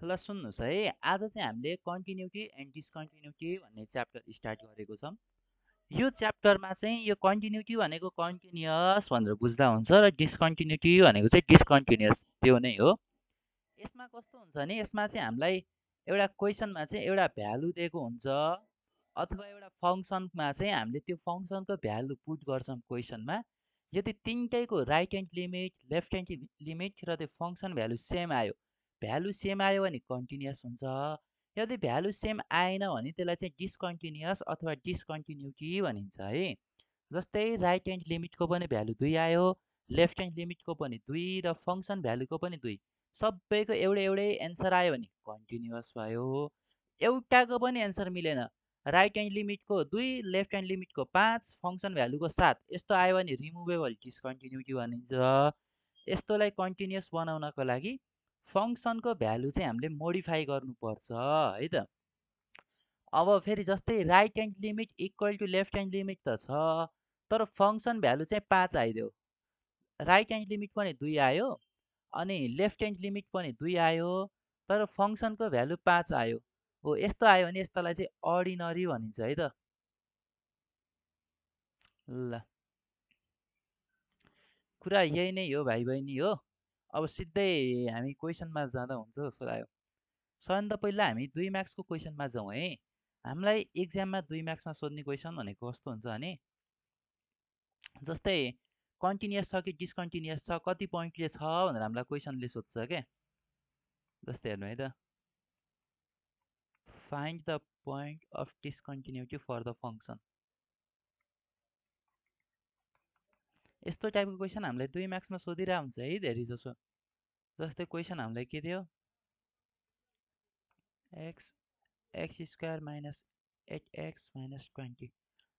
ल सुन्नुहोस् है, आज चाहिँ हामीले कन्टिन्युटी एन्ड डिसकन्टिन्युटी भन्ने च्याप्टर स्टार्ट गरेको छौँ। यो च्याप्टरमा चाहिँ यो कन्टिन्युटी भनेको कन्टिन्युअस भनेर बुझ्दा हुन्छ र डिसकन्टिन्युटी भनेको चाहिँ डिसकन्टिन्युअस त्यो नै हो। यसमा कस्तो हुन्छ भने यसमा चाहिँ हामीलाई एउटा क्वेसनमा चाहिँ एउटा भ्यालु दिएको हुन्छ अथवा एउटा फङ्सनमा चाहिँ हामीले त्यो फङ्सनको भ्यालु पुट गर्छौँ क्वेसनमा। यदि तिनटैको right hand limit, left hand limit र त्यो फङ्सन भ्यालु सेम आयो भने कन्टिन्युअस हुन्छ। यदि भ्यालु सेम आएन भने त्यसलाई चाहिँ डिसकन्टिन्युअस अथवा डिसकन्टिन्युटी भनिन्छ है। जस्तै राइट ह्यान्ड लिमिटको पनि भ्यालु 2 आयो, लेफ्ट ह्यान्ड लिमिटको पनि 2 र फङ्सन भ्यालुको पनि 2, सबैको एउटै एउटै एन्सर आयो भने कन्टिन्युअस भयो। एउटाको पनि एन्सर मिलेन, राइट ह्यान्ड लिमिटको 2, लेफ्ट ह्यान्ड लिमिटको 5, फङ्सन भ्यालुको 7, यस्तो आयो भने रिमुभेबल डिसकन्टिन्युटी भनिन्छ। यस्तोलाई कन्टिन्युअस बनाउनको लागि फङ्सनको भ्यालु चाहिँ हामीले मोडिफाई गर्नुपर्छ है त। अब फेरि जस्तै right hand limit equal to left hand limit त छ, तर फङ्सन भ्यालु चाहिँ 5 आइदियो। राइट ह्यान्ड लिमिट पनि 2 आयो अनि लेफ्ट ह्यान्ड लिमिट पनि 2 आयो, तर फङ्सनको भ्यालु 5 आयो। हो, यस्तो आयो भने यस्तालाई चाहिँ अर्डिनरी भनिन्छ है त। ल, कुरा यही नै हो भाइ बहिनी हो। अब सिधै हामी क्वेसनमा जाँदा हुन्छ जस्तो लाग्यो। सबभन्दा पहिला हामी 2 मार्क्सको क्वेसनमा जाउँ है। हामीलाई एक्जाममा 2 मार्क्समा सोध्ने क्वेसन भनेको कस्तो हुन्छ भने जस्तै कन्टिन्युअस छ कि डिसकन्टिन्युअस छ, कति पोइन्टले छ भनेर हामीलाई क्वेसनले सोध्छ क्या। जस्तै हेर्नु है त, find the point of discontinuity for the function. यस्तो टाइपको क्वेसन हामीलाई 2 मार्क्समा सोधिरहेको हुन्छ है धेरै जसो। जस्तै क्वेसन हामीलाई के दियो, x square minus 8x minus 20।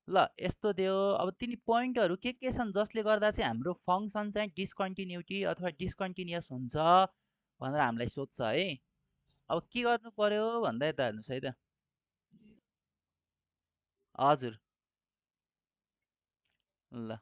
ल यस्तो दियो। अब तिनी पोइन्टहरू के छन् जसले गर्दा चाहिँ हाम्रो फङ्सन चाहिँ डिसकन्टिन्युटी अथवा डिसकन्टिन्युअस हुन्छ भनेर हामीलाई सोध्छ है। अब के गर्नु पर्यो भन्दा यता हेर्नुहोस् है त। हजुर, ल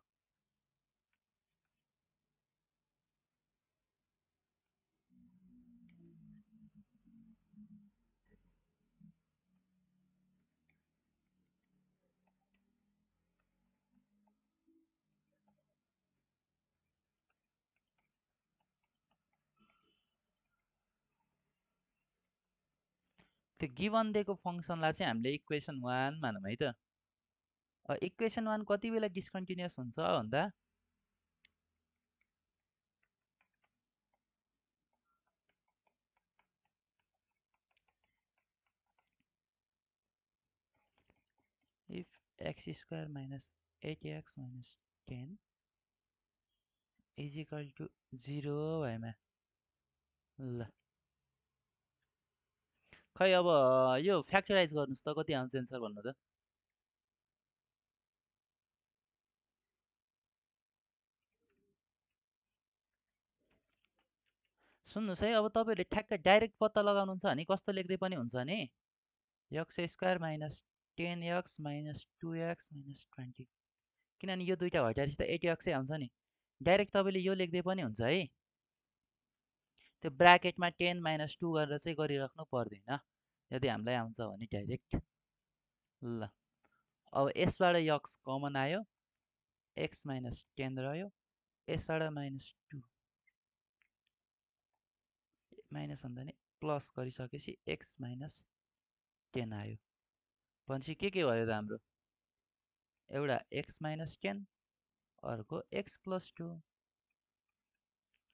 त्यो गिभन दिएको फङ्सनलाई चाहिँ हामीले इक्वेसन 1 मानौँ है त। इक्वेसन 1 कति बेला डिसकन्टिन्युअस हुन्छ भन्दा if x square minus 8x minus 10 is equal to 0 भएमा। ल खै अब यो फ्याक्टराइज गर्नुहोस् त, कति आउँछ एन्सर भन्नु त। सुन्नुहोस् है, अब तपाईँहरूले ठ्याक्क डाइरेक्ट पत्ता लगाउनुहुन्छ भने कस्तो लेख्दै पनि हुन्छ नि, x square minus 10x minus 2x minus 20। किनभने यो दुइटा हटाएपछि त 8x आउँछ नि। डाइरेक्ट तपाईँले यो लेख्दै पनि हुन्छ है। त्यो ब्राकेटमा 10 माइनस 2 गरेर चाहिँ गरिराख्नु पर्दैन यदि हामीलाई आउँछ भने डाइरेक्ट। ल अब यसबाट एक्स कमन आयो, एक्स माइनस 10 रह्यो, यसबाट माइनस 2 माइनस भन्दा नि प्लस गरिसकेपछि एक्स माइनस 10 आयो भनेपछि के भयो त हाम्रो, एउटा एक्स माइनस 10, अर्को एक्स प्लस 2।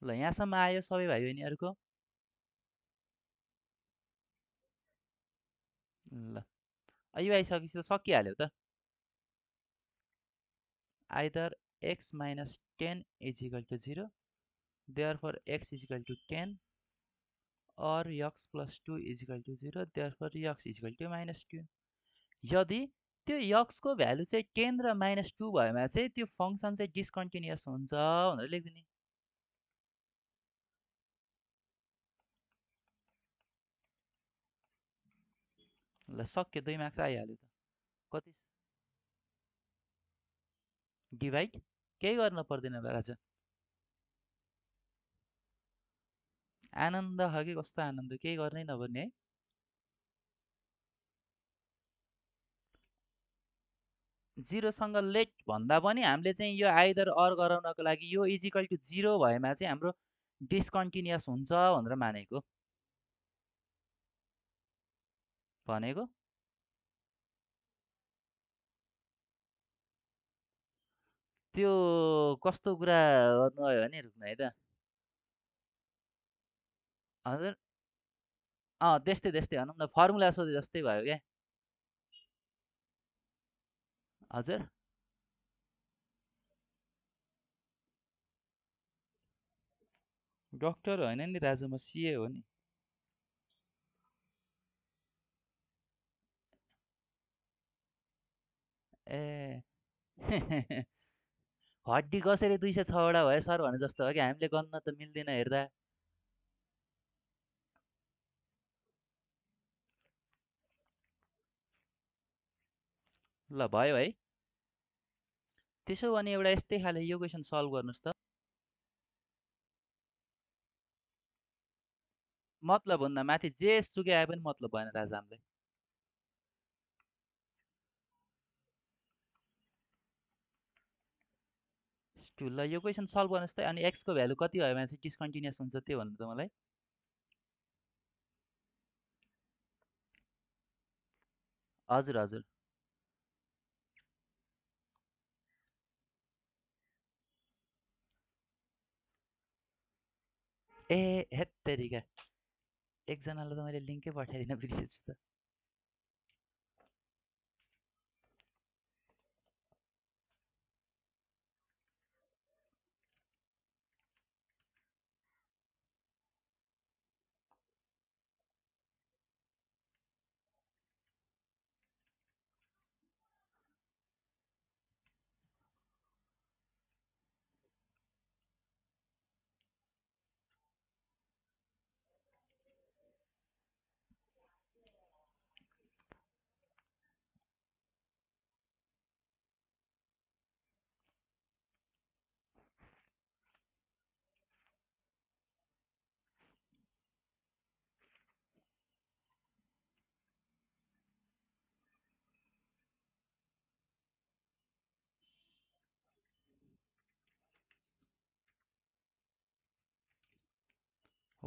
ल यहाँसम्म आयो सबै भाइ बहिनीहरूको। ल यो आइसकेपछि त सकिहाल्यो त। Either x minus 10 is equal to 0, therefore x is equal to 10, or x plus 2 is equal to 0, therefore x is equal to minus 2। यदि त्यो x को भ्यालु चाहिँ 10 र माइनस 2 भएमा चाहिँ त्यो फङ्सन चाहिँ डिसकन्टिन्युअस हुन्छ भनेर लेखिदिने। ल सक्यो, 2 मार्क्स आइहाल्यो त। कति डिभाइड केही गर्न पर्दैन बेला छ। आनन्द छ कि कस्तो आनन्द, केही गर्नै नपर्ने है। जिरोसँग लेट भन्दा पनि हामीले चाहिँ यो आइदर अर गराउनको लागि यो इजिकल टु जिरो भएमा चाहिँ हाम्रो डिस्कन्टिन्युस हुन्छ भनेर मानेको। भनेको त्यो कस्तो कुरा गर्नुभयो भने रुक्नु है त। हजुर, त्यस्तै त्यस्तै भनौँ न, फर्मुला सोधे जस्तै भयो क्या। हजुर, डक्टर होइन नि दाजु, म सिए हो नि। ए हड्डी कसरी 206 भयो सर भने जस्तो हो कि, हामीले गन्न त मिल्दैन हेर्दा। ल भयो है। त्यसो भने एउटा यस्तै खाले यो क्वेसन सल्भ गर्नुहोस् त। मतलब भन्दा माथि जे सुकै आए पनि मतलब भएन राजा हामीलाई। ल यो क्वेसन सल्भ गर्नुहोस् त। अनि एक्सको भ्यालु कति भयो भने चाहिँ डिस्कन्टिन्युस हुन्छ त्यो भन्नु त मलाई। हजुर हजुर। ए हेत तेरिका, एकजनालाई त मैले लिङ्कै पठाइदिन बिर्सेछु त।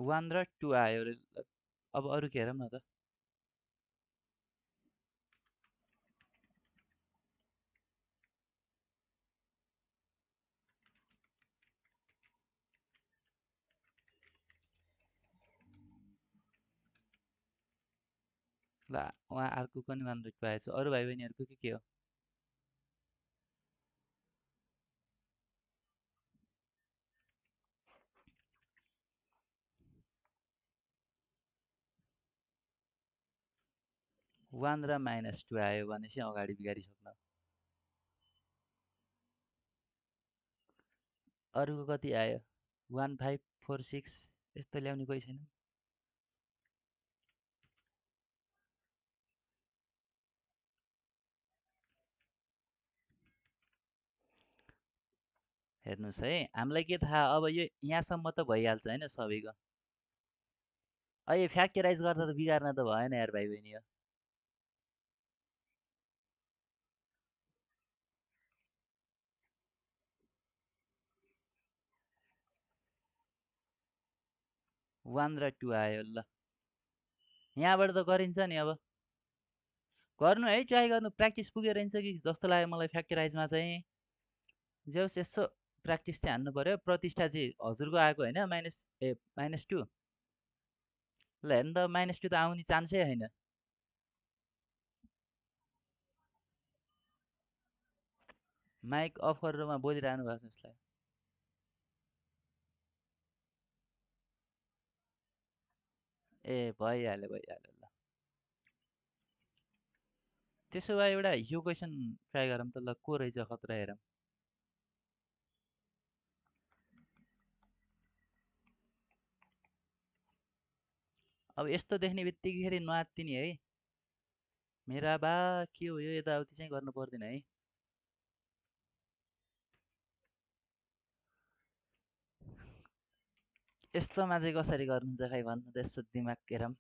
वान र टू आयो अरे। अब अरू के हेरौँ न त। ल उहाँ अर्को पनि वान र टू आएछ। अरू भाइ बहिनीहरूको के हो? वान र माइनस टू आयो भने चाहिँ अगाडि बिगारिसक्नु। अरूको कति आयो? 1 5 4 6 यस्तो ल्याउने कोही छैन। हेर्नुहोस् है, हामीलाई के थाहा, अब यो यहाँसम्म त भइहाल्छ होइन सबैको। अहिले फ्याक्टराइज गर्दा त बिगार्न त भएन यार भाइ बहिनी हो। 1 र 2 आयो। ल यहाँबाट त गरिन्छ नि अब। गर्नु है, ट्राई गर्नु। प्र्याक्टिस पुगेर रहन्छ कि जस्तो लाग्यो मलाई फ्याक्टराइजमा चाहिँ। जे होस् यसो प्र्याक्टिस चाहिँ हान्नु पऱ्यो। प्रतिष्ठा चाहिँ हजुरको आएको होइन माइनस टू। ल हेर्नु त, माइनस टू त आउने चान्सै होइन। माइक अफ गरेर बोलिरहनु भएको छ जसलाई। ए भइहाल्यो भइहाल्यो। ल त्यसो भए एउटा यो क्वेसन ट्राई गरौँ त। ल को रहेछ खतरा हेरौँ। अब यस्तो देख्ने बित्तिकै नआत्तिने है। मेरा बा के हो यो, यताउति चाहिँ गर्नु पर्दैन है। यस्तोमा चाहिँ कसरी गर्नुहुन्छ खै भन्नु त यसो दिमाग केरम।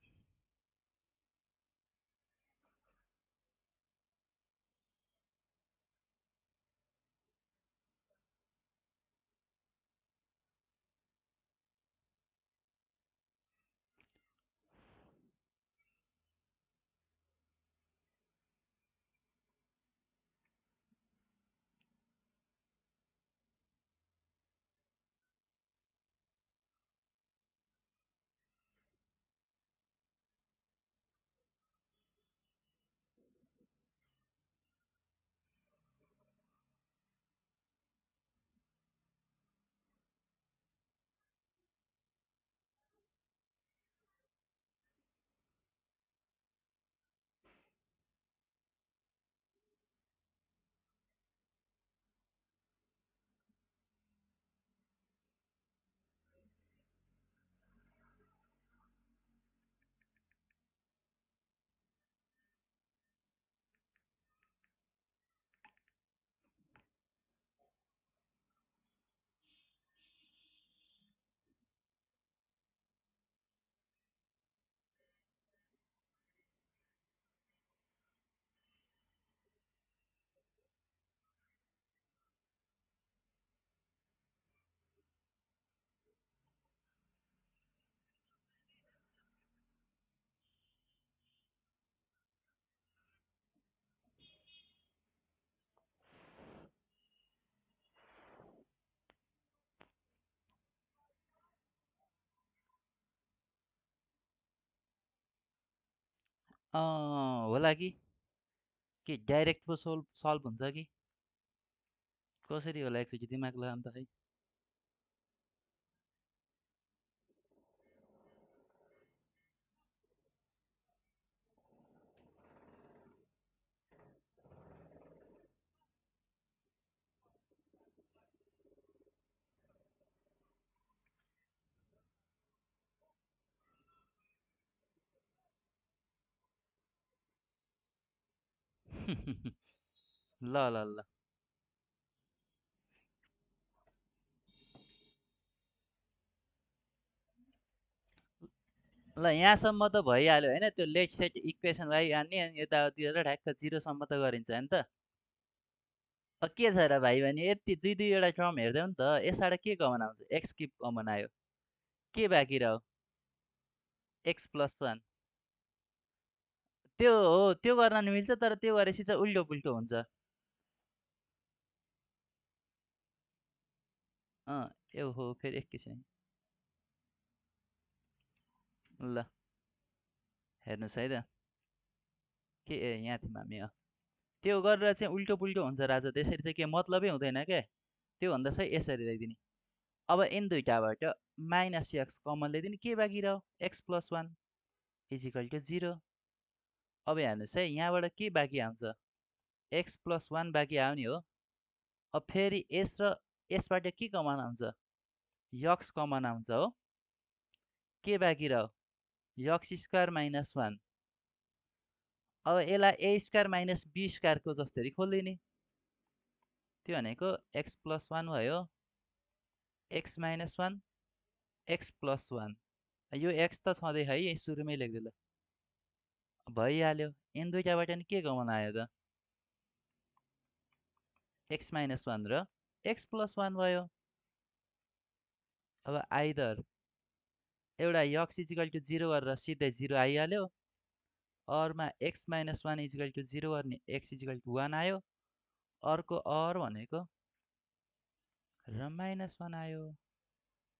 होला कि डाइरेक्ट पो सल्भ हुन्छ कि कसरी होला एकचोटि दिमाग लगाउनु त खै। ल ल ल ल यहाँसम्म त भइहाल्यो होइन, त्यो लेट सेट इक्वेसन लगाइहाल्ने अनि यताउतिबाट ठ्याक्क जिरोसम्म त गरिन्छ नि त। के छ र भाइ भने यति दुई दुईवटा टर्म हेर्दै नि त, यसबाट के कमन आउँछ? एक्स क्युब कमन आयो, के बाँकी रह्यो? X plus one. त्यो हो, त्यो गर्न नि मिल्छ, तर त्यो गरेपछि चाहिँ उल्टो पुल्टो हुन्छ। यो हो फेरि एकैछिन ल हेर्नुहोस् है त, के यहाँ थियौँ हामी। त्यो गरेर चाहिँ उल्टो पुल्टो हुन्छ राजा, त्यसरी चाहिँ के मतलबै हुँदैन क्या। त्यो भन्दा चाहिँ यसरी ल्याइदिने। अब एन दुईटाबाट माइनस एक्स कमन ल्याइदिने, के बाँकी रह्यो? X plus one equal to zero. अब हेर्नुहोस् है, यहाँबाट के बाँकी आउँछ? एक्स प्लस वान बाँकी आउने हो। अब फेरि एस र यसबाट के कमन आउँछ? यक्स कमन आउँछ हो। के बाँकी रह्यो? X square minus one. अब यसलाई ए स्क्वायर माइनस बी स्क्वायरको जसरी खोलिदिने। त्यो भनेको एक्स प्लस वान भयो, x minus one, x plus one. यो एक्स त छँदै है, यही सुरुमै लेख्दै ल भइहाल्यो। एन दुईटाबाट नि के कमन आयो त? एक्स माइनस वान र एक्स प्लस वान भयो। अब आइदर एउटा यक्स इजिकल टु जिरो गरेर सिधै जिरो आइहाल्यो, अरमा x minus one equal to zero गर्ने एक्स इजिकल टु वान आयो, अर्को अर भनेको र माइनस वान आयो।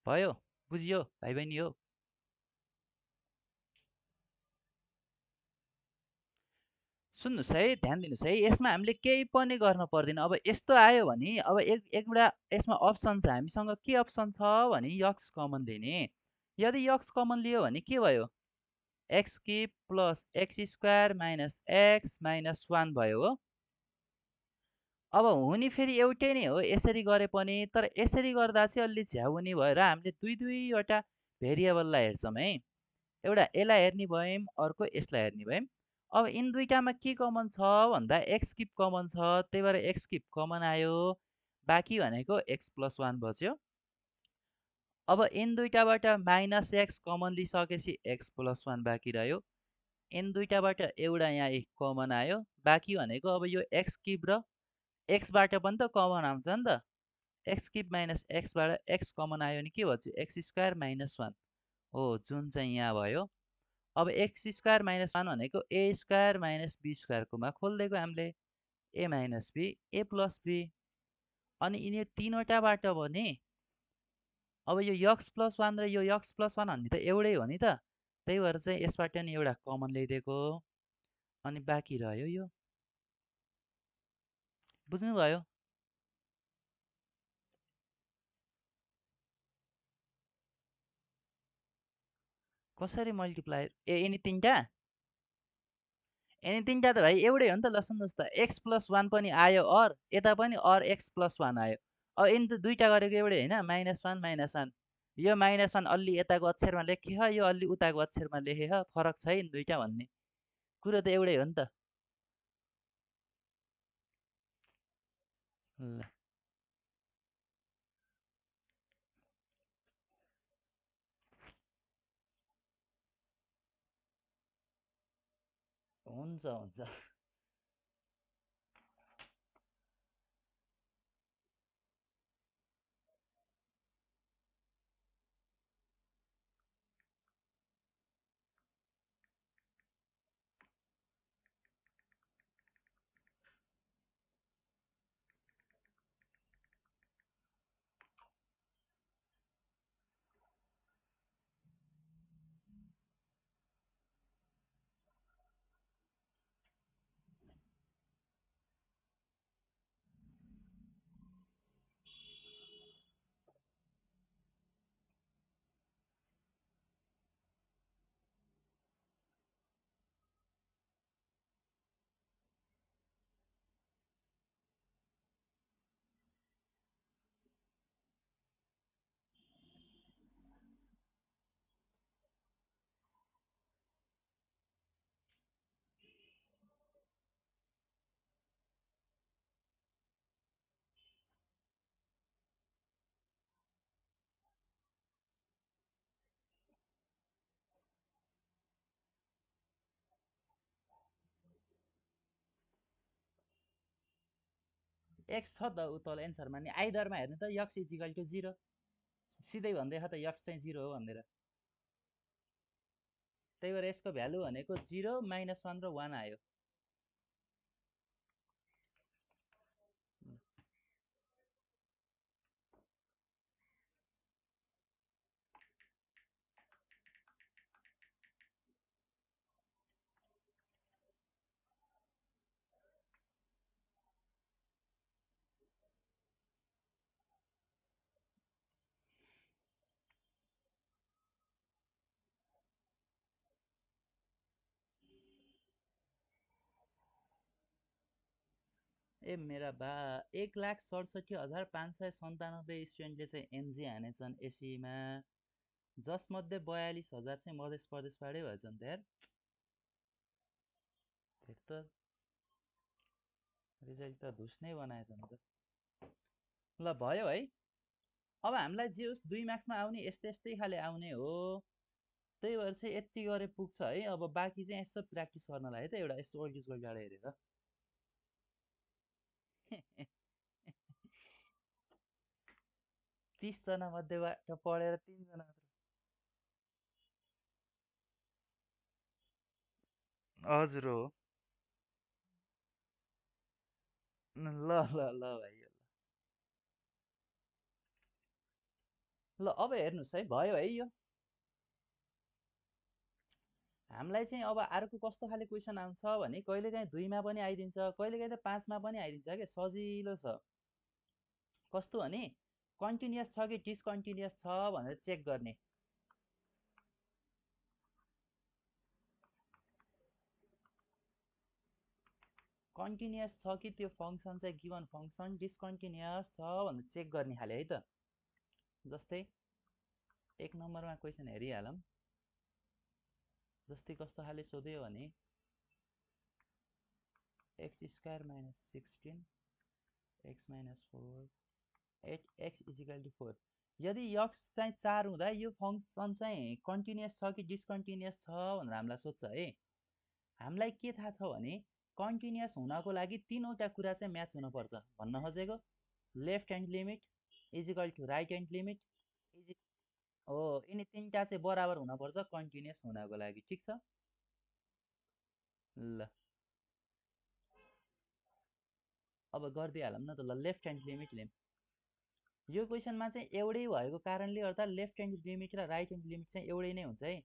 भयो, बुझियो भाइ बहिनी हो। सुन्नुहोस् है, ध्यान दिनुहोस् है, यसमा हामीले केही पनि गर्न पर्दैन। अब यस्तो आयो भने अब एउटा यसमा अप्सन छ, हामीसँग के अप्सन छ भने यक्स कमन लिने। यदि यक्स कमन लियो भने के भयो? X cube plus x square minus x minus one भयो हो। अब हुने फेरि एउटै नै हो यसरी गरे पनि, तर यसरी गर्दा चाहिँ अलि झ्याउनी भएर हामीले दुई दुईवटा भेरिएबललाई हेर्छौँ है। एउटा यसलाई हेर्ने भयौँ, अर्को यसलाई हेर्ने भयौँ। अब यिन दुईटामा के कमन छ भन्दा एक्स क्युब कमन छ, त्यही भएर एक्स क्युब कमन आयो। बाँकी भनेको एक्स प्लस वान बच्यो। अब एन दुईटाबाट माइनस एक्स कमन लिइसकेपछि एक्स प्लस वान बाँकी रह्यो। एन दुईटाबाट एउटा यहाँ एक कमन आयो। बाँकी भनेको अब यो एक्स क्युब र एक्सबाट पनि त कमन आउँछ नि त। एक्स क्युब माइनस एक्सबाट एक्स कमन आयो भने के भन्छु, एक्स स्क्वायर माइनस वान हो, जुन चाहिँ यहाँ भयो। अब एक्स स्क्वायर माइनस वान भनेको ए स्क्वायर माइनस बी स्क्वायरकोमा खोलिदिएको हामीले, a minus b a plus b. अनि यिनी तिनवटाबाट भने अब यो यक्स प्लस वान र यो यक्स प्लस वान भन्ने त एउटै हो नि त, त्यही भएर चाहिँ यसबाट नि एउटा कमन ल्याइदिएको। अनि बाँकी रह्यो यो, बुझ्नुभयो? कसरी मल्टिप्लाई ए यिनी तिनवटा, यिनी तिनवटा त भाइ एउटै हो नि त। ल सुन्नुहोस् त, एक्स प्लस वान पनि आयो अर, यता पनि अर एक्स प्लस वान आयो। अब यिनी त दुईवटा गरेको एउटै होइन, माइनस वान माइनस वान। यो माइनस वान अलि यताको अक्षरमा लेखे ह, यो अलि उताको अक्षरमा लेखे ह, फरक छैन दुईवटा भन्ने कुरो त एउटै हो नि त। ल हुन्छ हुन्छ। एक्स छ त उ तल एन्सरमा, नि आइदरमा हेर्नु त, यक्स इजिकल टु 0 सिधै भन्दैछ त यक्स चाहिँ 0 हो भनेर। त्यही भएर यसको भ्यालु भनेको 0 माइनस वान र वान आयो। ए मेरा बा, 1,67,597 स्टुडेन्टले चाहिँ एनजी हानेछन् एसीमा, जसमध्ये 42,000 चाहिँ मध्य प्रदेशबाटै भएछन् त यार। त रिजल्ट त धुस्नै बनाएछन् त। ल भयो है। अब हामीलाई जे होस् 2 मार्क्समा आउने यस्तै यस्तै खाले आउने हो, त्यही भएर चाहिँ यति गरे पुग्छ है। अब बाँकी चाहिँ यसो प्र्याक्टिस गर्नलाई है त, एउटा यसो ओल्ड गोल्ड हेरेर 30जना मध्येबाट पढेर 3जना मात्र। हजुर हो। ल ल ल भाइ। ल अब हेर्नुहोस् है, भयो है यो। हामीलाई चाहिँ अब अर्को कस्तो खाले क्वेसन आउँछ भने, कहिले काहीँ 2मा पनि आइदिन्छ, कहिले काहीँ त 5मा पनि आइदिन्छ क्या, सजिलो छ। कस्तो भने कन्टिन्युअस छ कि डिसकन्टिन्युअस छ भनेर चेक गर्ने। कन्टिन्युअस छ कि त्यो फङ्सन चाहिँ गिभन फङ्सन डिसकन्टिन्युअस छ भनेर चेक गर्ने खाले है त। जस्तै 1 नम्बरमा क्वेसन हेरिहालौँ। जस्तै कस्तो खाले सोध्यो भने x square minus 16 x minus 4 8 x equal to 4। यदि यक्स चाहिँ 4 हुँदा यो फङ्सन चाहिँ कन्टिन्युअस छ कि डिस्कन्टिन्युअस छ भनेर हामीलाई सोध्छ है। हामीलाई के थाहा छ भने कन्टिन्युअस हुनको लागि तीनवटा कुरा चाहिँ म्याच हुनुपर्छ भन्न खोजेको। Left hand limit equal to right hand limit easy हो, यिनी तिनवटा चाहिँ बराबर हुनपर्छ कन्टिन्युअस हुनको लागि। ठिक छ, ल अब गरिदिइहालौँ न त। ल लेफ्ट ह्यान्ड लिमिट लिम। यो क्वेसनमा चाहिँ एउटै भएको कारणले गर्दा लेफ्ट ह्यान्ड लिमिट र राइट ह्यान्ड लिमिट चाहिँ एउटै नै हुन्छ है।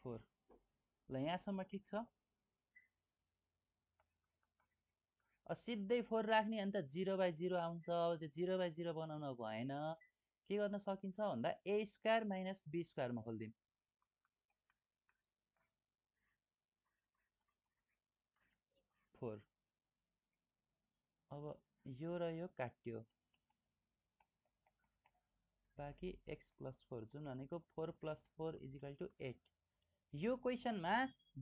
फोर, ल यहाँसम्म ठिक छ। सिधै 4 राख्ने अन्त 0/0 आउँछ। अब त्यो 0/0 बनाउन भएन, के गर्न सकिन्छ भन्दा ए स्क्वायर माइनस बी स्क्वायरमा खोलिदिउँ। 4, अब यो र यो काट्यो, बाँकी एक्स प्लस 4 जुन भनेको 4 + 4 = 8। यो क्वेसनमा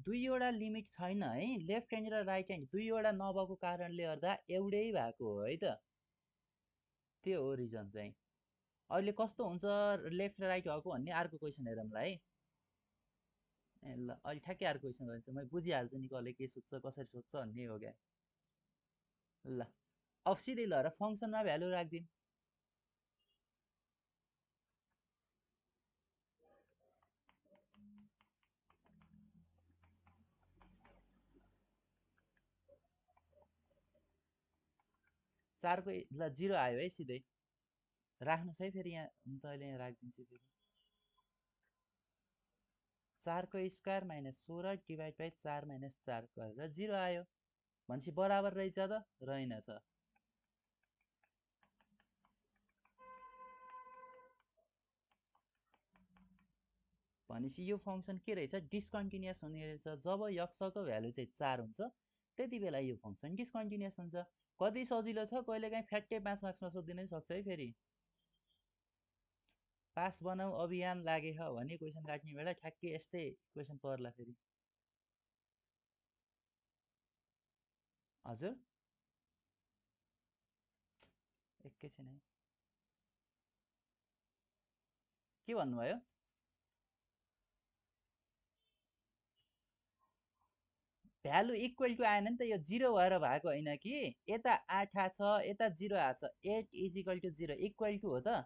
दुईवटा लिमिट छैन है, लेफ्ट ह्यान्ड र राइट ह्यान्ड दुईवटा नभएको कारणले गर्दा एउटै भएको हो है त। त्यो हो रिजन चाहिँ। अहिले कस्तो हुन्छ लेफ्ट र राइट भएको भन्ने अर्को क्वेसन हेरौँला है। ए ल अहिले ठ्याक्कै अर्को क्वेसन गरिन्छ, म बुझिहाल्छु नि कसले के सोध्छ कसरी सोध्छ भन्ने हो क्या। ल अब सिधै ल र फङ्सनमा भ्यालु राखिदिउँ। चारको ल 0 आयो है सिधै। राख्नुहोस् है फेरि यहाँ त अहिले यहाँ राखिदिन्छु फेरि। 4को square minus 16 divide by 4 minus 4 गरेर 0 आयो। भनेपछि बराबर रहेछ त? रहेनछ। भनेपछि यो फङ्सन के रहेछ? डिस्कन्टिन्युअस हुने रहेछ। जब यक्सको भ्यालु चाहिँ 4 हुन्छ त्यति बेला यो फङ्सन डिस्कन्टिन्युअस हुन्छ। कति सजिलो छ, कहिलेकाहीँ फ्याट्टै 5 मार्क्समा सोधिदिनै सक्छ है। फेरि पास बनाऊ अभियान लागे भने क्वेसन काट्ने बेला ठ्याक्कै यस्तै क्वेसन पर्ला फेरि। हजुर एकैछिन है, के भन्नुभयो? भ्यालु इक्वल टु आएन नि त, यो 0 भएर भएको होइन कि। यता 8 आछ यता 0 आछ, 8 = 0 इक्वल टु हो त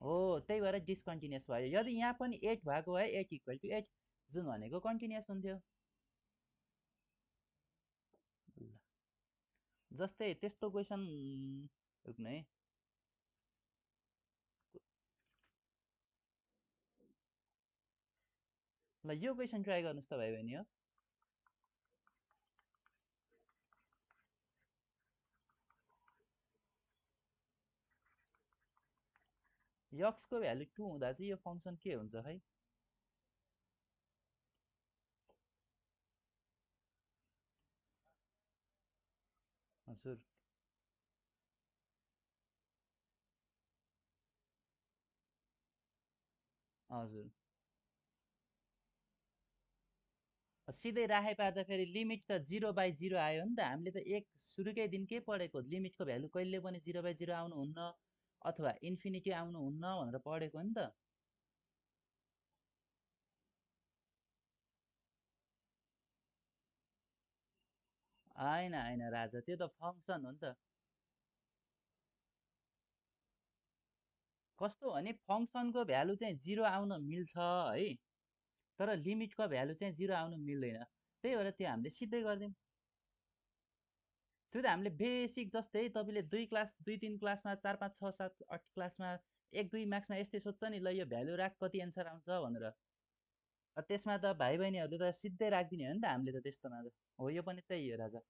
हो, त्यही भएर डिस्कन्टिन्युअस भयो। यदि यहाँ पनि 8 भएको भए 8 = 8 जुन भनेको कन्टिन्युअस हुन्थ्यो। ल जस्तै त्यस्तो क्वेसन रुक्नु है। ल यो क्वेसन ट्राई गर्नुहोस् त भाइ बहिनी हो। यक्सको भ्यालु 2 हुँदा चाहिँ यो फङ्सन के हुन्छ है? हजुर हजुर सिधै राखे पार्दा फेरि लिमिट त 0/0 आयो नि त। हामीले त एक सुरुकै दिन के पढेको? लिमिटको भ्यालु कहिले पनि 0/0 आउनुहुन्न अथवा इन्फिनिटी आउनुहुन्न भनेर पढेको नि त। होइन होइन राजा, त्यो त फङ्सन हो नि त। कस्तो भने फङ्सनको भ्यालु चाहिँ 0 आउन मिल्छ है, तर लिमिटको भ्यालु चाहिँ 0 आउनु मिल्दैन। त्यही भएर त्यो हामीले सिधै गरिदिउँ। त्यो त हामीले बेसिक जस्तै तपाईँले 2 3 क्लासमा 4 5 6 7 8 क्लासमा 1 2 मार्क्समा यस्तै सोध्छ नि, ल यो भ्यालु राख कति एन्सर आउँछ भनेर। त्यसमा त भाइ बहिनीहरूले त सिधै राखिदिने हो नि त। हामीले त त्यस्तोमा त हो, यो पनि त्यही हो राजा।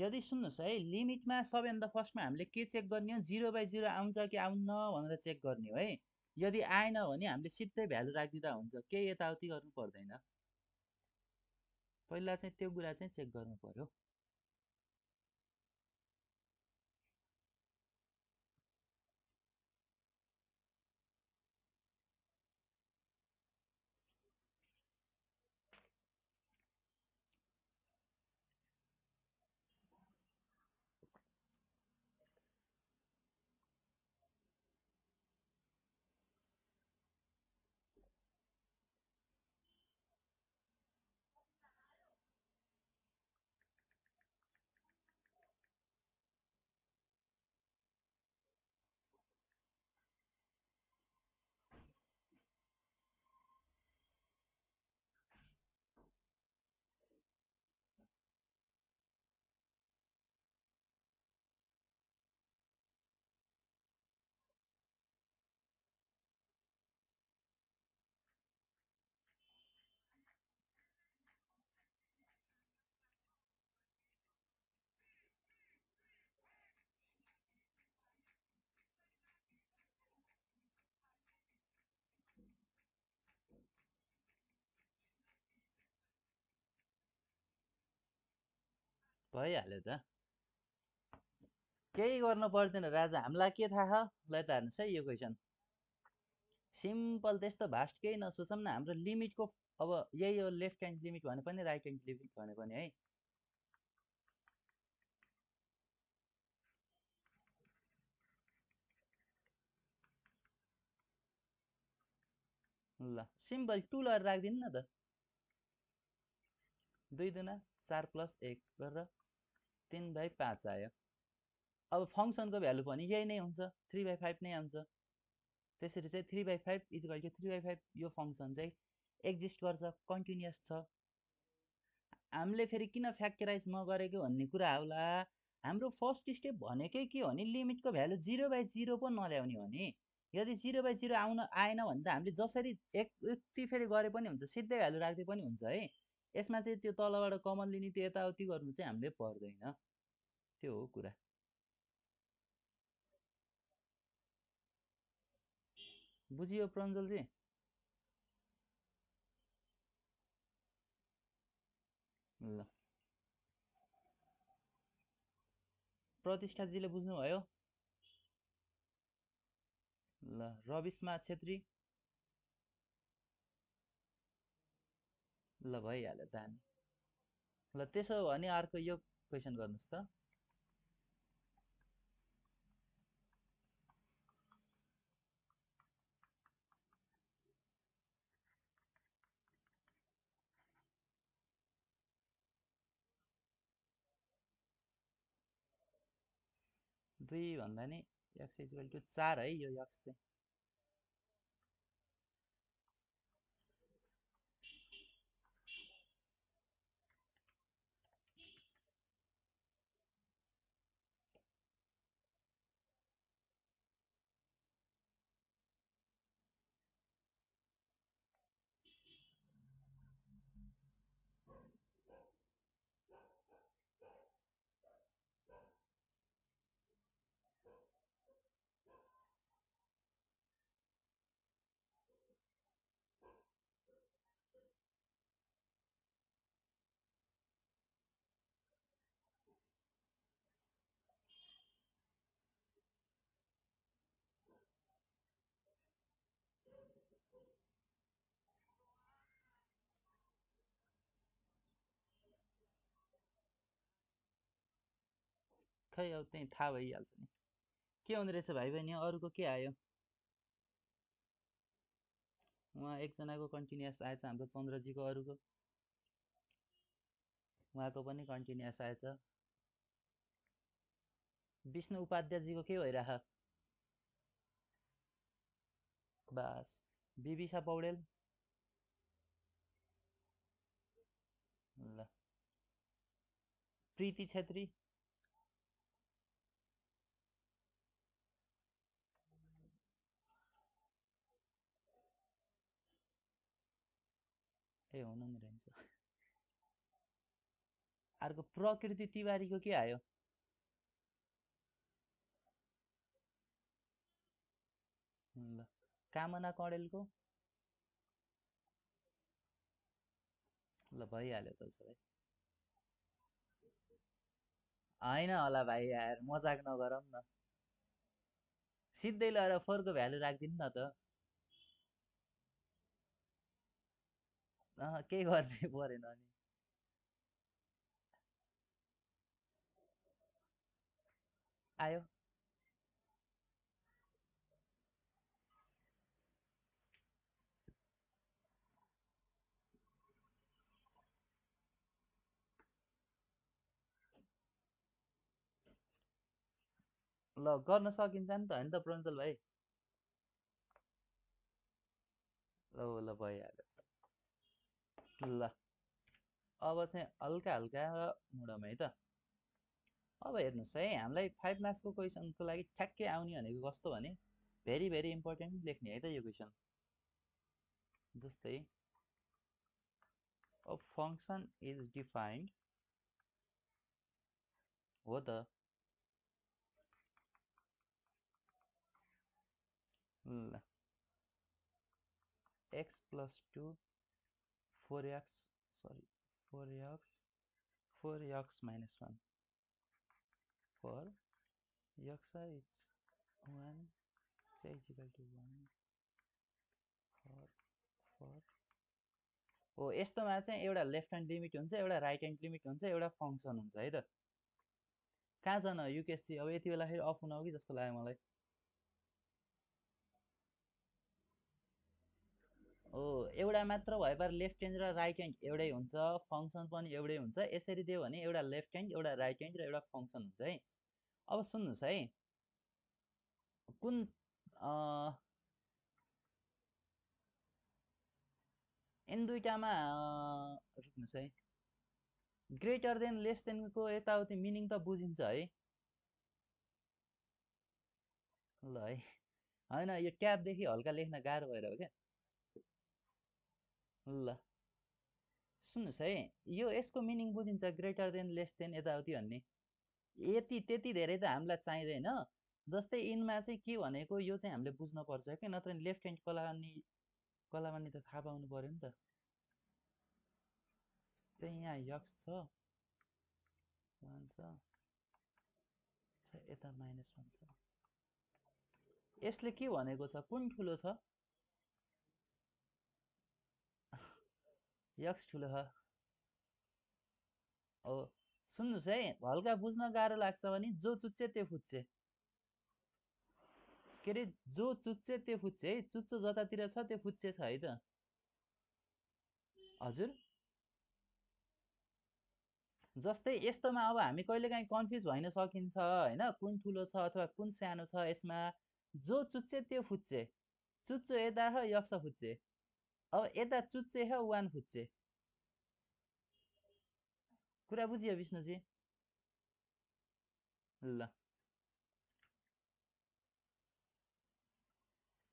यदि सुन्नुहोस् है लिमिटमा सबैभन्दा फर्स्टमा हामीले के चेक गर्ने हो 0/0 आउँछ कि आउन्न भनेर चेक गर्ने हो है यदि आएन भने हामीले सिधै भ्यालु राखिदिँदा हुन्छ केही यताउति गर्नु पर्दैन पहिला चाहिँ त्यो कुरा चाहिँ चेक गर्नु पर्यो भइहाल्यो त केही गर्नु पर्दैन राजा हामीलाई के थाहा ल त हेर्नुहोस् है यो क्वेसन सिम्पल त्यस्तो भास्ट केही नसोचौँ न हाम्रो लिमिटको अब यही हो लेफ्ट ह्यान्ड लिमिट भने पनि राइट ह्यान्ड लिमिट भने पनि है ल सिम्पल टुलहरू राखिदिनु न त 2 दुना 4 + 1 गरेर 3/5 आयो अब फङ्सनको भ्यालु पनि यही नै हुन्छ 3/5 नै आउँछ त्यसरी चाहिँ 3/5 = 3/5 यो फङ्सन चाहिँ एक्जिस्ट गर्छ कन्टिन्युअस छ हामीले फेरि किन फ्याक्टराइज नगरेको भन्ने कुरा होला हाम्रो फर्स्ट स्टेप भनेकै के हो भने लिमिटको भ्यालु 0/0 पो नल्याउने हो नि यदि 0/0 आउन आएन भने त हामीले जसरी यति फेरि गरे पनि हुन्छ सिधै भ्यालु राख्दै पनि हुन्छ है यसमा चाहिँ त्यो तलबाट कमन लिने त्यो यताउति गर्नु चाहिँ हामीले पर्दैन त्यो हो कुरा बुझियो प्रञ्जलजी ल प्रतिष्ठाजीले बुझ्नुभयो ल रविशमा छेत्री ल भइहाल्यो त हामी ल त्यसो भने अर्को यो क्वेसन गर्नुहोस् त 2 भन्दा नि x = 4 है यो x चाहिँ खै अब त्यही थाहा भइहाल्छ नि के हुँदो रहेछ भाइ बहिनी अरूको के आयो उहाँ एकजनाको कन्टिन्युअस आएछ हाम्रो चन्द्रजीको अरूको उहाँको पनि कन्टिन्युअस आएछ विष्णु उपाध्यायजीको के भइरह बास बिबिसा पौडेल ल प्रीति छेत्री ए हुनु नि रहन्छ अर्को प्रकृति तिवारीको के आयो? ल कामना कडेलको? ल भइहाल्यो त उसो भए। होइन होला भाइ यार, मजाक नगरौँ न। सिधै लगेर 4 को भ्यालु राखिदिनु न त। केही गर्ने परेन अनि। आयो। ल गर्न सकिन्छ नि त होइन त प्रञ्जल भाइ? ल ल भइहाल्यो। ल अब चाहिँ हल्का हल्का मुडम है त। अब हेर्नुहोस् है, हामीलाई 5 मार्क्सको क्वेसनको लागि ठ्याक्कै आउने भनेको कस्तो भने भेरी भेरी इम्पोर्टेन्ट लेख्ने है त यो क्वेसन। जस्तै अब फङ्सन इज डिफाइन्ड, हो त। ल x plus 2 4x, sorry 4x minus 1 for x is 1 is equal to 1 for हो। यस्तोमा चाहिँ एउटा लेफ्ट ह्यान्ड लिमिट हुन्छ, एउटा राइट ह्यान्ड लिमिट हुन्छ, एउटा फङ्सन हुन्छ है त। कहाँ छ न युकेससी? अब यति बेला फेरि अफ हुन कि जस्तो लाग्यो मलाई। हो, एउटा मात्र भए पर लेफ्ट ह्यान्ड र राइट ह्यान्ड एउटै हुन्छ, फङ्सन पनि एउटै हुन्छ। यसरी दियो भने एउटा लेफ्ट ह्यान्ड, एउटा राइट ह्यान्ड र एउटा फङ्सन हुन्छ है। अब सुन्नुहोस् है, कुन यिन दुइटामा रुक्नुहोस् है, ग्रेटर देन लेस देनको यताउति मिनिङ त बुझिन्छ है? ल है, होइन यो ट्याबदेखि हल्का लेख्न गाह्रो भएर हो क्या। ल सुन्नुहोस् है, यो यसको मिनिङ बुझिन्छ, ग्रेटर देन लेस देन यताउति भन्ने। यति त्यति धेरै त हामीलाई चाहिँदैन। जस्तै यिनमा चाहिँ के भनेको यो चाहिँ हामीले बुझ्न पर्छ कि, नत्र लेफ्ट ह्यान्ड कलामानी त थाहा पाउनु पर्यो नि त। त्यही यहाँ यक्स छ, 1 छ, यता -1 छ। यसले के भनेको छ? कुन ठुलो छ? यक्स ठुलो छ। हो, सुन्नुहोस् है, हल्का बुझ्न गाह्रो लाग्छ भने जो चुच्चे त्यो फुच्चे। के अरे जो चुच्चे त्यो फुच्चे है, चुच्चो जतातिर छ त्यो फुच्चे छ है त। हजुर, जस्तै यस्तोमा अब हामी कहिलेकाहीँ कन्फ्युज भइन सकिन्छ होइन, कुन ठुलो छ अथवा कुन सानो छ। यसमा जो चुच्चे त्यो फुच्चे, चुच्चो यता छ यक्स फुच्चे। अब यता चुच्चे छ 1 फुच्चे। कुरा बुझियो विष्णुजी? ल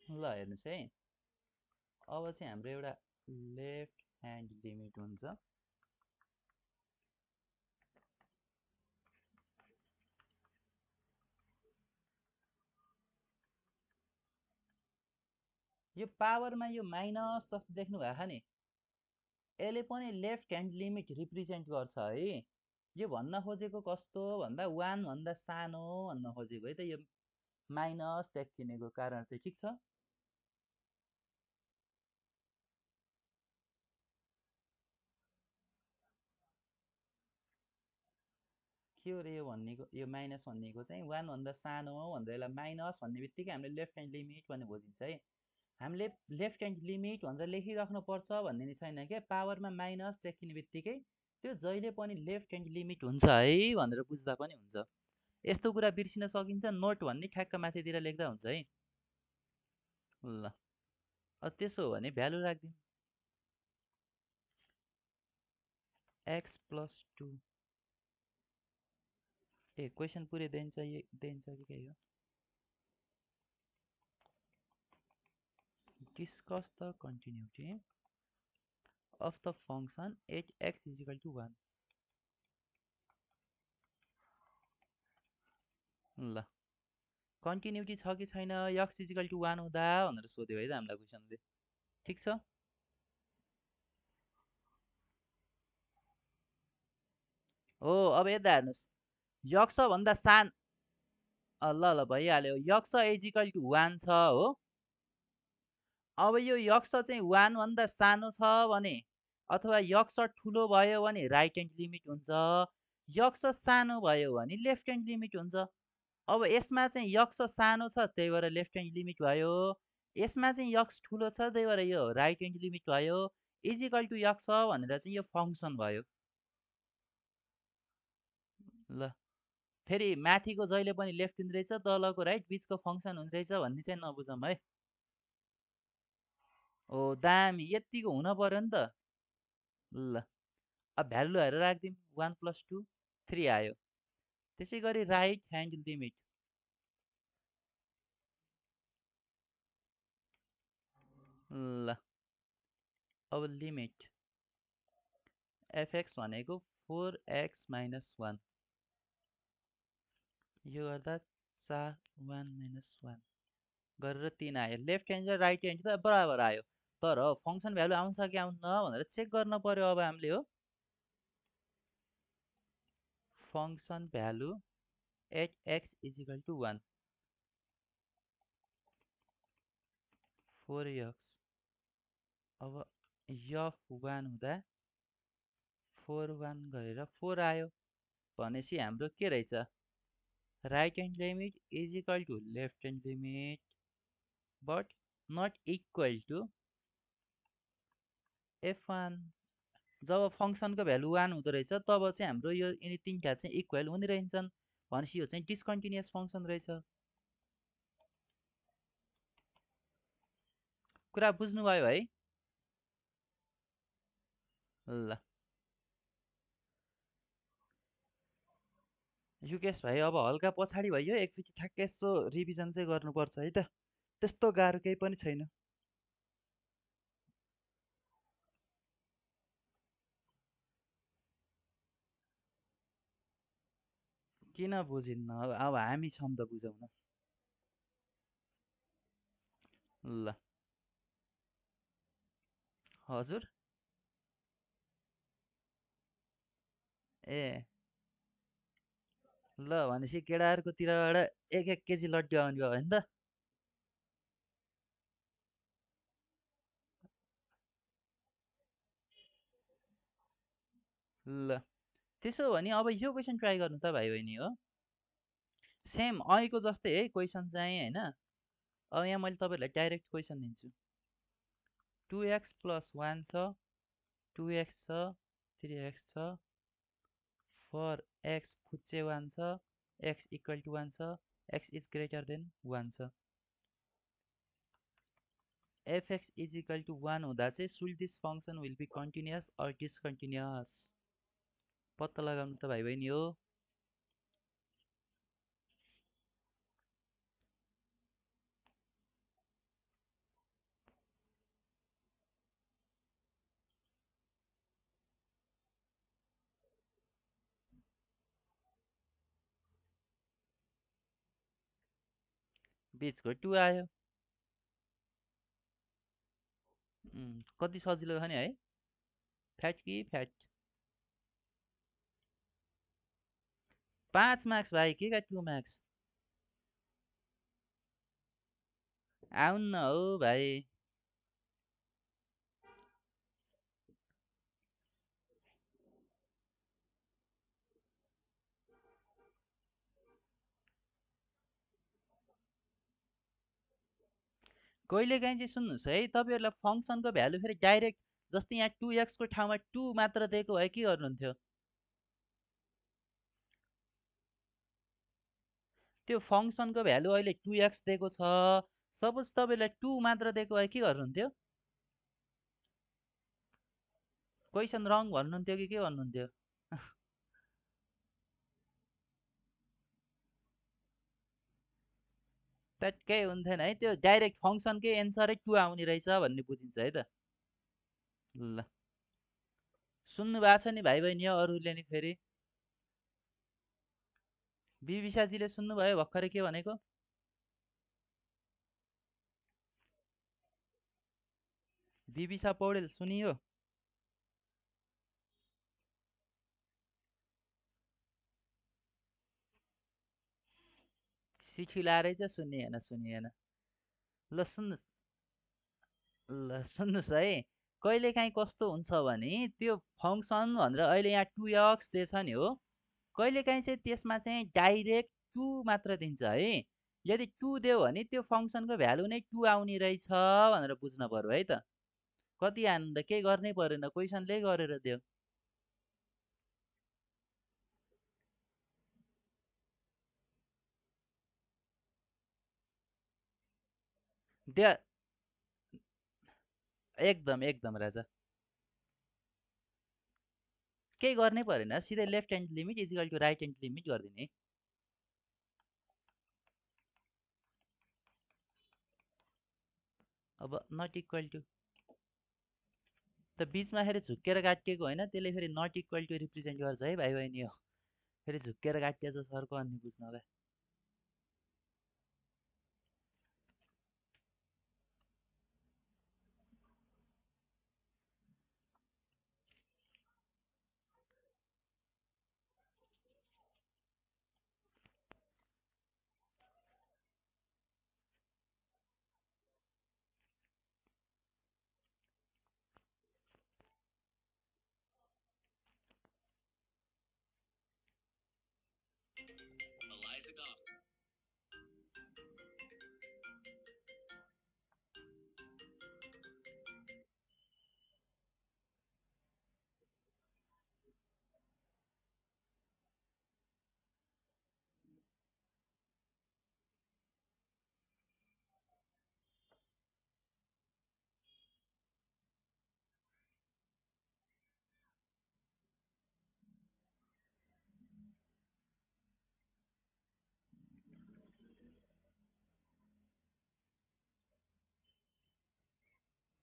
ल हेर्नुहोस् है, अब चाहिँ हाम्रो एउटा लेफ्ट ह्यान्ड लिमिट हुन्छ। यो पावरमा यो माइनस जस्तो देख्नु भएको छ नि, यसले पनि लेफ्ट ह्यान्ड लिमिट रिप्रेजेन्ट गर्छ है। यो भन्न खोजेको कस्तो भन्दा 1 भन्दा सानो भन्न खोजेको है त, यो माइनस देखिनेको कारण चाहिँ। ठिक छ, के हो रे यो भन्नेको? यो माइनस भन्नेको चाहिँ 1 भन्दा सानो भन्दा यसलाई माइनस भन्ने बित्तिकै हामीले लेफ्ट ह्यान्ड लिमिट भन्ने बुझिन्छ है। हामीले लेफ्ट ह्यान्ड लिमिट भनेर लेखिराख्नु पर्छ भन्ने नि छैन क्या। पावरमा माइनस लेखिने बित्तिकै त्यो जहिले पनि लेफ्ट ह्यान्ड लिमिट हुन्छ है भनेर बुझ्दा पनि हुन्छ। यस्तो कुरा बिर्सिन सकिन्छ, नोट भन्ने ठ्याक्क माथितिर लेख्दा हुन्छ है। ल त्यसो हो भने भ्यालु राखिदिउँ, एक्स प्लस 2। ए क्वेसन पुरै दिन्छ कि के हो? Discuss the continuity of the function h x is equal to 1। ल कन्टिन्युटी छ कि छैन x इजिकल टु 1 हुँदा भनेर सोध्यो है त हामीलाई क्वेसनले। ठिक छ। हो अब यता हेर्नुहोस् यक्स भन्दा ल ल भइहाल्यो यक्स इजिकल टु 1 छ हो। अब यो यक्स चाहिँ 1 भन्दा सानो छ भने अथवा यक्स ठुलो भयो भने राइट ह्यान्ड लिमिट हुन्छ, यक्स सानो भयो भने लेफ्ट ह्यान्ड लिमिट हुन्छ। अब यसमा चाहिँ यक्स सानो छ त्यही भएर लेफ्ट ह्यान्ड लिमिट भयो, यसमा चाहिँ यक्स ठुलो छ त्यही भएर यो राइट ह्यान्ड लिमिट भयो। इजिकल टु यक्स भनेर चाहिँ यो फङ्सन भयो। ल फेरि माथिको जहिले पनि लेफ्ट हुँदो रहेछ तलको राइट बिचको फङ्सन हुँदो रहेछ भन्ने चाहिँ नबुझौँ है। ओ दामी यत्तिको हुन पर्यो नि त। ल अब भ्यालु हेरेर राखिदिउँ 1 + 2 3 आयो। त्यसै गरी राइट ह्यान्ड लिमिट ल अब लिमिट एफएक्स भनेको 4x - 1 यो गर्दा 4 1 - 1 गरेर 3 आयो। लेफ्ट ह्यान्ड र राइट ह्यान्ड त बराबर आयो, तर फङ्सन भ्यालु आउँछ कि आउँदैन भनेर चेक गर्न पर्यो अब हामीले हो। Function value at x is equal to 1 4x अब f1 हुँदा 4 1 गरेर 4 आयो भनेपछि हाम्रो के रहेछ right hand limit equal to left hand limit but not equal to f1। जब फङ्सनको भ्यालु 1 हुँदो रहेछ तब चाहिँ हाम्रो यो यिनी तिनवटा चाहिँ इक्वल हुने रहन्छन् भनेपछि यो चाहिँ डिस्कन्टिन्युअस फङ्सन रहेछ। कुरा बुझ्नुभयो है। ल युकेश भाइ अब हल्का पछाडि भयो, एकचोटि ठ्याक्कै यसो रिभिजन चाहिँ गर्नुपर्छ है त, त्यस्तो गाह्रो केही पनि छैन। किन बुझिन्न अब हामी छौँ त बुझाउन। ल हजुर ए ल भनेपछि केटाहरूकोतिरबाट 1-1 केजी लड्डु आउने भयो नि त। ल त्यसो भने अब यो क्वेसन ट्राई गर्नु त भाइ बहिनी हो, सेम अहिलेको जस्तै है क्वेसन चाहिँ होइन। अब यहाँ मैले तपाईँहरूलाई डाइरेक्ट क्वेसन दिन्छु। 2x + 1 छ, 2x छ, 3x छ, 4x फुच्चे 1 छ, x इक्वल टु 1 छ, x इज ग्रेटर देन 1 छ। fx इज इक्वल टु 1 हुँदा चाहिँ सुल this function will be continuous or discontinuous पत्ता लगाउनु त भाइ बहिनी हो। बिचको 2 आयो। कति सजिलो छ नि है, फ्याट कि फ्याट। 5 मार्क्स भाइ के का 2 मार्क्स आउन्न हो भाइ। कहिलेकाहीँ चाहिँ सुन्नुहोस् है, तपाईँहरूलाई फङ्सनको भ्यालु फेरि डाइरेक्ट जस्तै यहाँ 2x को ठाउँमा 2 मात्र दिएको भए के गर्नुहुन्थ्यो? त्यो फङ्सनको भ्यालु अहिले 2x दिएको छ, सपोज तपाईँलाई 2 मात्र दिएको भए के गर्नुहुन्थ्यो? क्वेसन रङ भन्नुहुन्थ्यो कि के भन्नुहुन्थ्यो? ट्याक्कै हुन्थेन है, त्यो डाइरेक्ट फङ्सनकै एन्सरै 2 आउने रहेछ भन्ने बुझिन्छ है त। ल सुन्नु भएको छ नि भाइ बहिनी अरूले नि फेरि बिबिसाजीले सुन्नुभयो भर्खरै के भनेको? बिबिसा पौडेल सुनियो? सिखिलारै चाहिँ सुनिएन। ल सुन्नुहोस् सुन्नुहोस् है, कहिलेकाहीँ कस्तो हुन्छ भने त्यो फङ्सन भनेर अहिले यहाँ 2x दिएछ नि हो, कहिलेकाहीँ चाहिँ त्यसमा चाहिँ डाइरेक्ट 2 मात्र दिन्छ है। यदि 2 दियो भने त्यो फङ्सनको भ्यालु नै 2 आउने रहेछ भनेर बुझ्नु पर्यो है त। कति आनन्द, केही गर्नै परेन, क्वेसनले गरेर दियो। त्यहाँ एकदम राजा, केही गर्नै परेन, सिधै left hand limit equal to right hand limit गरिदिने। अब नट इक्वल टु त बिचमा फेरि झुक्केर काटिएको होइन, त्यसले फेरि नट इक्वल टु रिप्रेजेन्ट गर्छ है भाइ बहिनी हो। फेरि झुक्केर काटिएछ सरको अन्य बुझ्नलाई।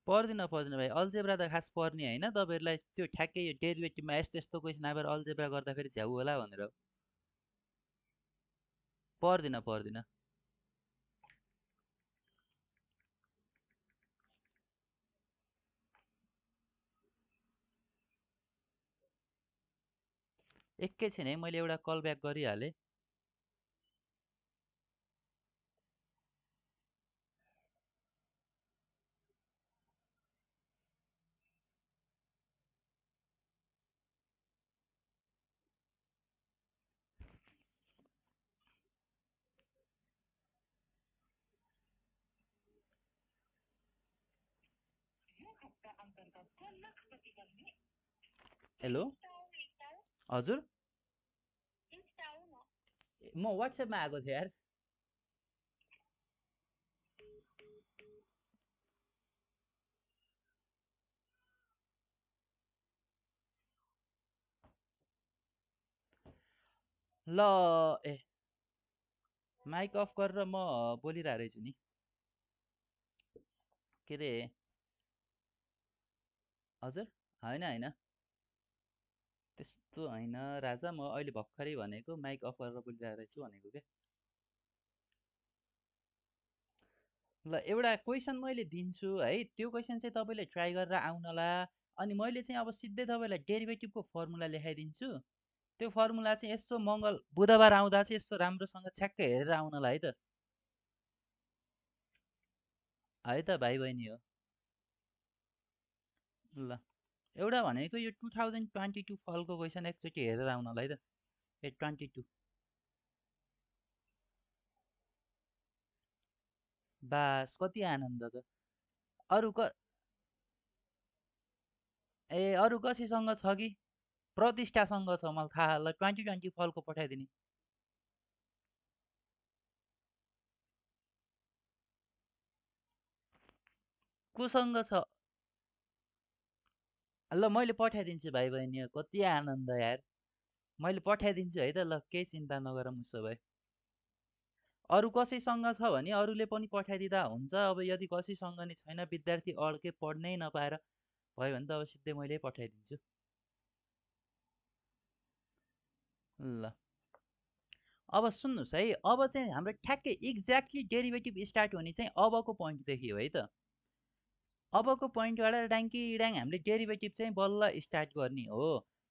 पर्दैन भाइ, अल्जेब्रा त खास पर्ने होइन तपाईँहरूलाई, त्यो ठ्याक्कै यो डेरिभेटिभमा यस्तो क्वेसन आएर अल्जेब्रा गर्दाखेरि झ्याउ होला भनेर। पर्दैन। एकैछिन है, मैले एउटा कल ब्याक गरिहालेँ। हेलो हजुर, म वाट्सएपमा आएको थिएँ यार। ल ए माइक अफ गरेर म बोलिरहेको रहेछु नि। के अरे हजुर, होइन त्यस्तो होइन राजा, म अहिले भर्खरै भनेको माइक अफ गरेर बोलिरहेको रहेछु भनेको क्या। ल एउटा क्वेसन मैले दिन्छु है, त्यो क्वेसन चाहिँ तपाईँले ट्राई गरेर आउनला। अनि मैले चाहिँ अब सिधै तपाईँलाई डेरिभेटिभको फर्मुला लेखाइदिन्छु। त्यो फर्मुला चाहिँ यसो बुधबार आउँदा चाहिँ यसो राम्रोसँग छ्याक्कै हेरेर आउनला है त भाइ बहिनी हो। ल एउटा भनेको यो 2022 फलको क्वेसन एकचोटि हेरेर आउनला है त। 22 बास कति आनन्द त। अरू अरू कसैसँग छ कि? प्रतिष्ठासँग छ मलाई थाहा। ल 2020 फलको पठाइदिने। कोसँग छ? ल मैले पठाइदिन्छु भाइ बहिनी, कति आनन्द यार। मैले पठाइदिन्छु है त, ल केही चिन्ता नगरौँ उसो भए। अरू कसैसँग छ भने अरूले पनि पठाइदिँदा हुन्छ। अब यदि कसैसँग नि छैन, विद्यार्थी अड्के पढ्नै नपाएर भयो भने त अब सिधै मैले पठाइदिन्छु। ल अब सुन्नुहोस् है, अब चाहिँ हाम्रो ठ्याक्कै एक्ज्याक्टली डेरिभेटिभ स्टार्ट हुने चाहिँ अबको पोइन्टदेखि हो है त। अबको पोइन्टबाट डाङ्की डाङ हामीले डेरिभेटिभ चाहिँ बल्ल स्टार्ट गर्ने हो।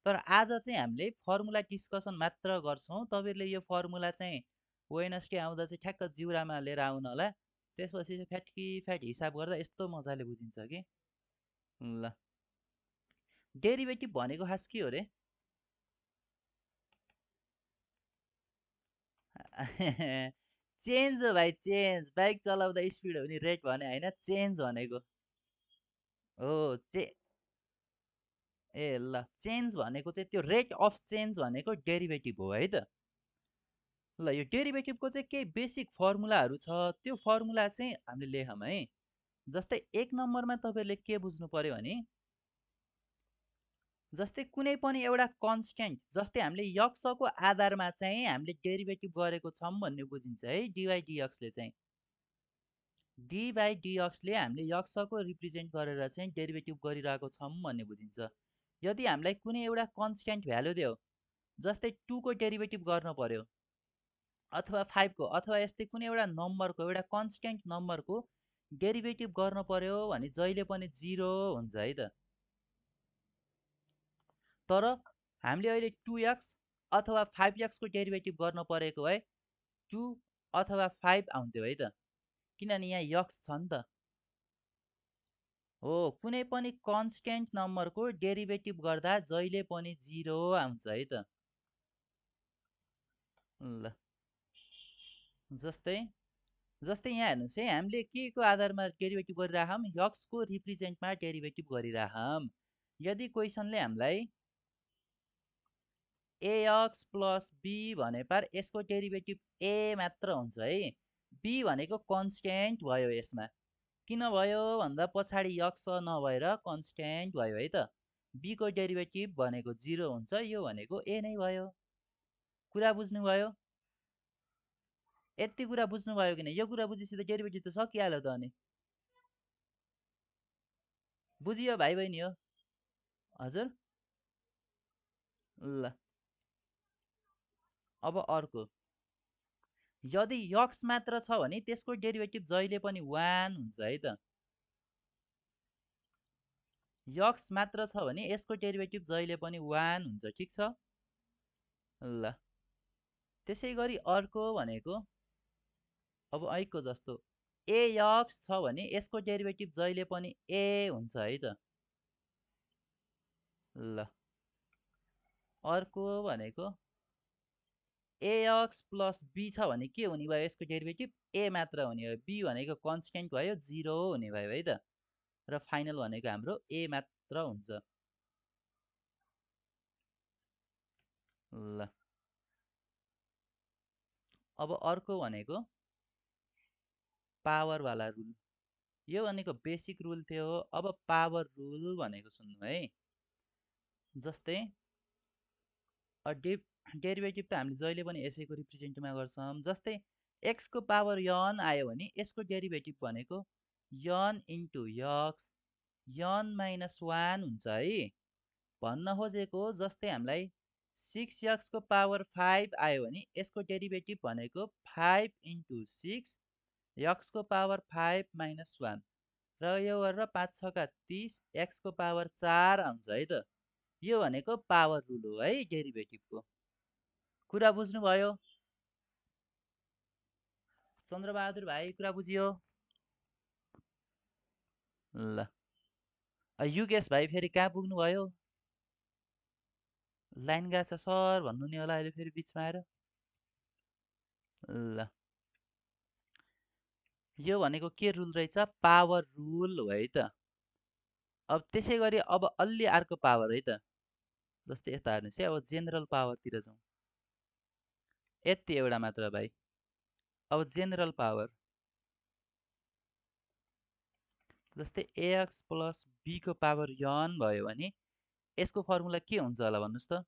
तर आज चाहिँ हामीले फर्मुला डिस्कसन मात्र गर्छौँ। तपाईँहरूले यो फर्मुला चाहिँ वेडनेसडे आउँदा चाहिँ ठ्याक्क जिउरामा लिएर आउनु होला। त्यसपछि चाहिँ फ्याटकी फ्याट हिसाब गर्दा यस्तो मजाले बुझिन्छ कि। ल, डेरिभेटिभ भनेको खास के हो रे? चेन्ज हो भाइ, चेन्ज। बाइक चलाउँदा स्पिड हो भने रेट भने होइन, चेन्ज भनेको हो। ए ल, चेन्ज भनेको चाहिँ त्यो रेट अफ चेन्ज भनेको डेरिभेटिभ हो है त। ल, यो डेरिभेटिभको चाहिँ केही बेसिक फर्मुलाहरू छ, त्यो फर्मुला चाहिँ हामीले लेखौँ है। जस्तै एक नम्बरमा तपाईँले के बुझ्नु पर्यो भने, जस्तै कुनै पनि एउटा कन्सटेन्ट, जस्तै हामीले यक्सको आधारमा चाहिँ हामीले डेरिभेटिभ गरेको छौँ भन्ने बुझिन्छ है। डिवाई डिएक्सले चाहिँ डी बाई डिएक्सले हामीले यक्सको रिप्रेजेन्ट गरेर चाहिँ डेरिभेटिभ गरिरहेको छौँ भन्ने बुझिन्छ। यदि हामीलाई कुनै एउटा कन्सटेन्ट भ्यालु दियो, जस्तै 2 को डेरिभेटिभ गर्न पर्यो, अथवा 5 को, अथवा यस्तै कुनै एउटा नम्बरको, एउटा कन्सटेन्ट नम्बरको डेरिभेटिभ गर्न पर्यो भने जहिले पनि 0 हुन्छ है त। तर हामीले अहिले 2x अथवा 5x को डेरिभेटिभ गर्न परेको भए 2 अथवा 5 आउँथ्यो है त, किनभने यहाँ यक्स छ नि त। हो, कुनै पनि कन्सटेन्ट नम्बरको डेरिभेटिभ गर्दा जहिले पनि 0 आउँछ है त। ल, जस्तै जस्तै यहाँ हेर्नुहोस् है, हामीले के को आधारमा डेरिभेटिभ गरिराखौँ? यक्सको रिप्रेजेन्टमा डेरिभेटिभ गरिराखौँ। यदि क्वेसनले हामीलाई ax प्लस b भने पार यसको डेरिभेटिभ a मात्र हुन्छ है। b भनेको कन्सटेन्ट भयो यसमा। किन भयो भन्दा पछाडि यक्स नभएर कन्सटेन्ट भयो है त। b को डेरिभेटिभ भनेको 0 हुन्छ, यो भनेको a नै भयो। कुरा बुझ्नुभयो? यति कुरा बुझ्नुभयो कि नै? यो कुरा बुझेपछि त डेरिभेटिभ त सकिहाल्यो त अनि। बुझियो भाइ बहिनी हो? हजुर। ल, अब अर्को, यदि यक्स मात्र छ भने त्यसको डेरिभेटिभ जहिले पनि 1 हुन्छ है त। यक्स मात्र छ भने यसको डेरिभेटिभ जहिले पनि 1 हुन्छ, ठिक छ। ल, त्यसै गरी अर्को भनेको, अब ऐको जस्तो ax छ भने यसको डेरिभेटिभ जहिले पनि a हुन्छ है त। ल, अर्को भनेको ax प्लस b छ भने के हुने भयो? यसको डेरिभेटिभ a मात्र हुने भयो। b भनेको कन्सटेन्ट भयो, 0 हुने भयो है त। र फाइनल भनेको हाम्रो a मात्र हुन्छ। ल, अब अर्को भनेको पावरवाला रुल। यो भनेको बेसिक रुल थियो। अब पावर रुल भनेको सुन्नु है। जस्तै डेरिभेटिभ त हामीले जहिले पनि यसैको रिप्रेजेन्टमा गर्छौँ। जस्तै x को पावर n आयो भने यसको डेरिभेटिभ भनेको n into x n minus 1 हुन्छ है। भन्न खोजेको जस्तै हामीलाई 6x को पावर 5 आयो भने यसको डेरिभेटिभ भनेको 5 इन्टु 6 x को पावर 5 माइनस 1, र यो गरेर 5 6 का 30 x को पावर 4 आउँछ है त। यो भनेको पावर रुल हो है डेरिभेटिभको। कुरा बुझ्नुभयो? चन्द्रबहादुर भाइ कुरा बुझियो? ल, युगेश भाइ फेरि कहाँ पुग्नुभयो? लाइन गएको छ सर भन्नु नि होला अहिले फेरि बिचमा आएर। ल, यो भनेको के रुल रहेछ? पावर रुल हो है त। अब त्यसै गरी अब अलि अर्को पावर है त। जस्तै यता हेर्नुहोस् है, अब जेनरल पावरतिर जाउँ। यति एउटा मात्र भाइ। अब जेनरल पावर, जस्तै ax प्लस b को पावर n भयो भने यसको फर्मुला के हुन्छ होला भन्नुहोस् त?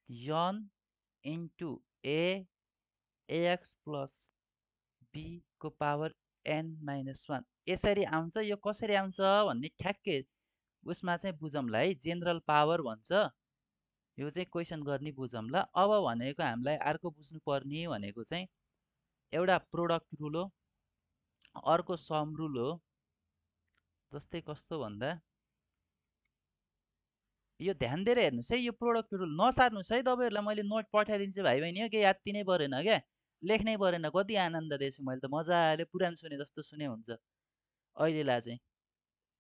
n into ax plus b को पावर n माइनस 1 यसरी आउँछ। यो कसरी आउँछ भन्ने ठ्याक्कै उसमा चाहिँ बुझौँला है, जेनरल पावर भन्छ। यो चाहिँ क्वेसन गर्ने बुझौँला। अब भनेको हामीलाई अर्को बुझ्नुपर्ने भनेको चाहिँ एउटा प्रोडक्ट रुल हो, अर्को सम रुल हो। जस्तै कस्तो भन्दा यो ध्यान दिएर हेर्नुहोस् है, यो प्रोडक्ट रुल नसार्नुहोस् है। तपाईँहरूलाई मैले नोट पठाइदिन्छु भाइ बहिनी हो, केही यात्ती नै परेन क्या, लेख्नै परेन। कति आनन्द दिएछु मैले त, मजाले पुरानो सुने जस्तो सुने हुन्छ अहिलेलाई चाहिँ।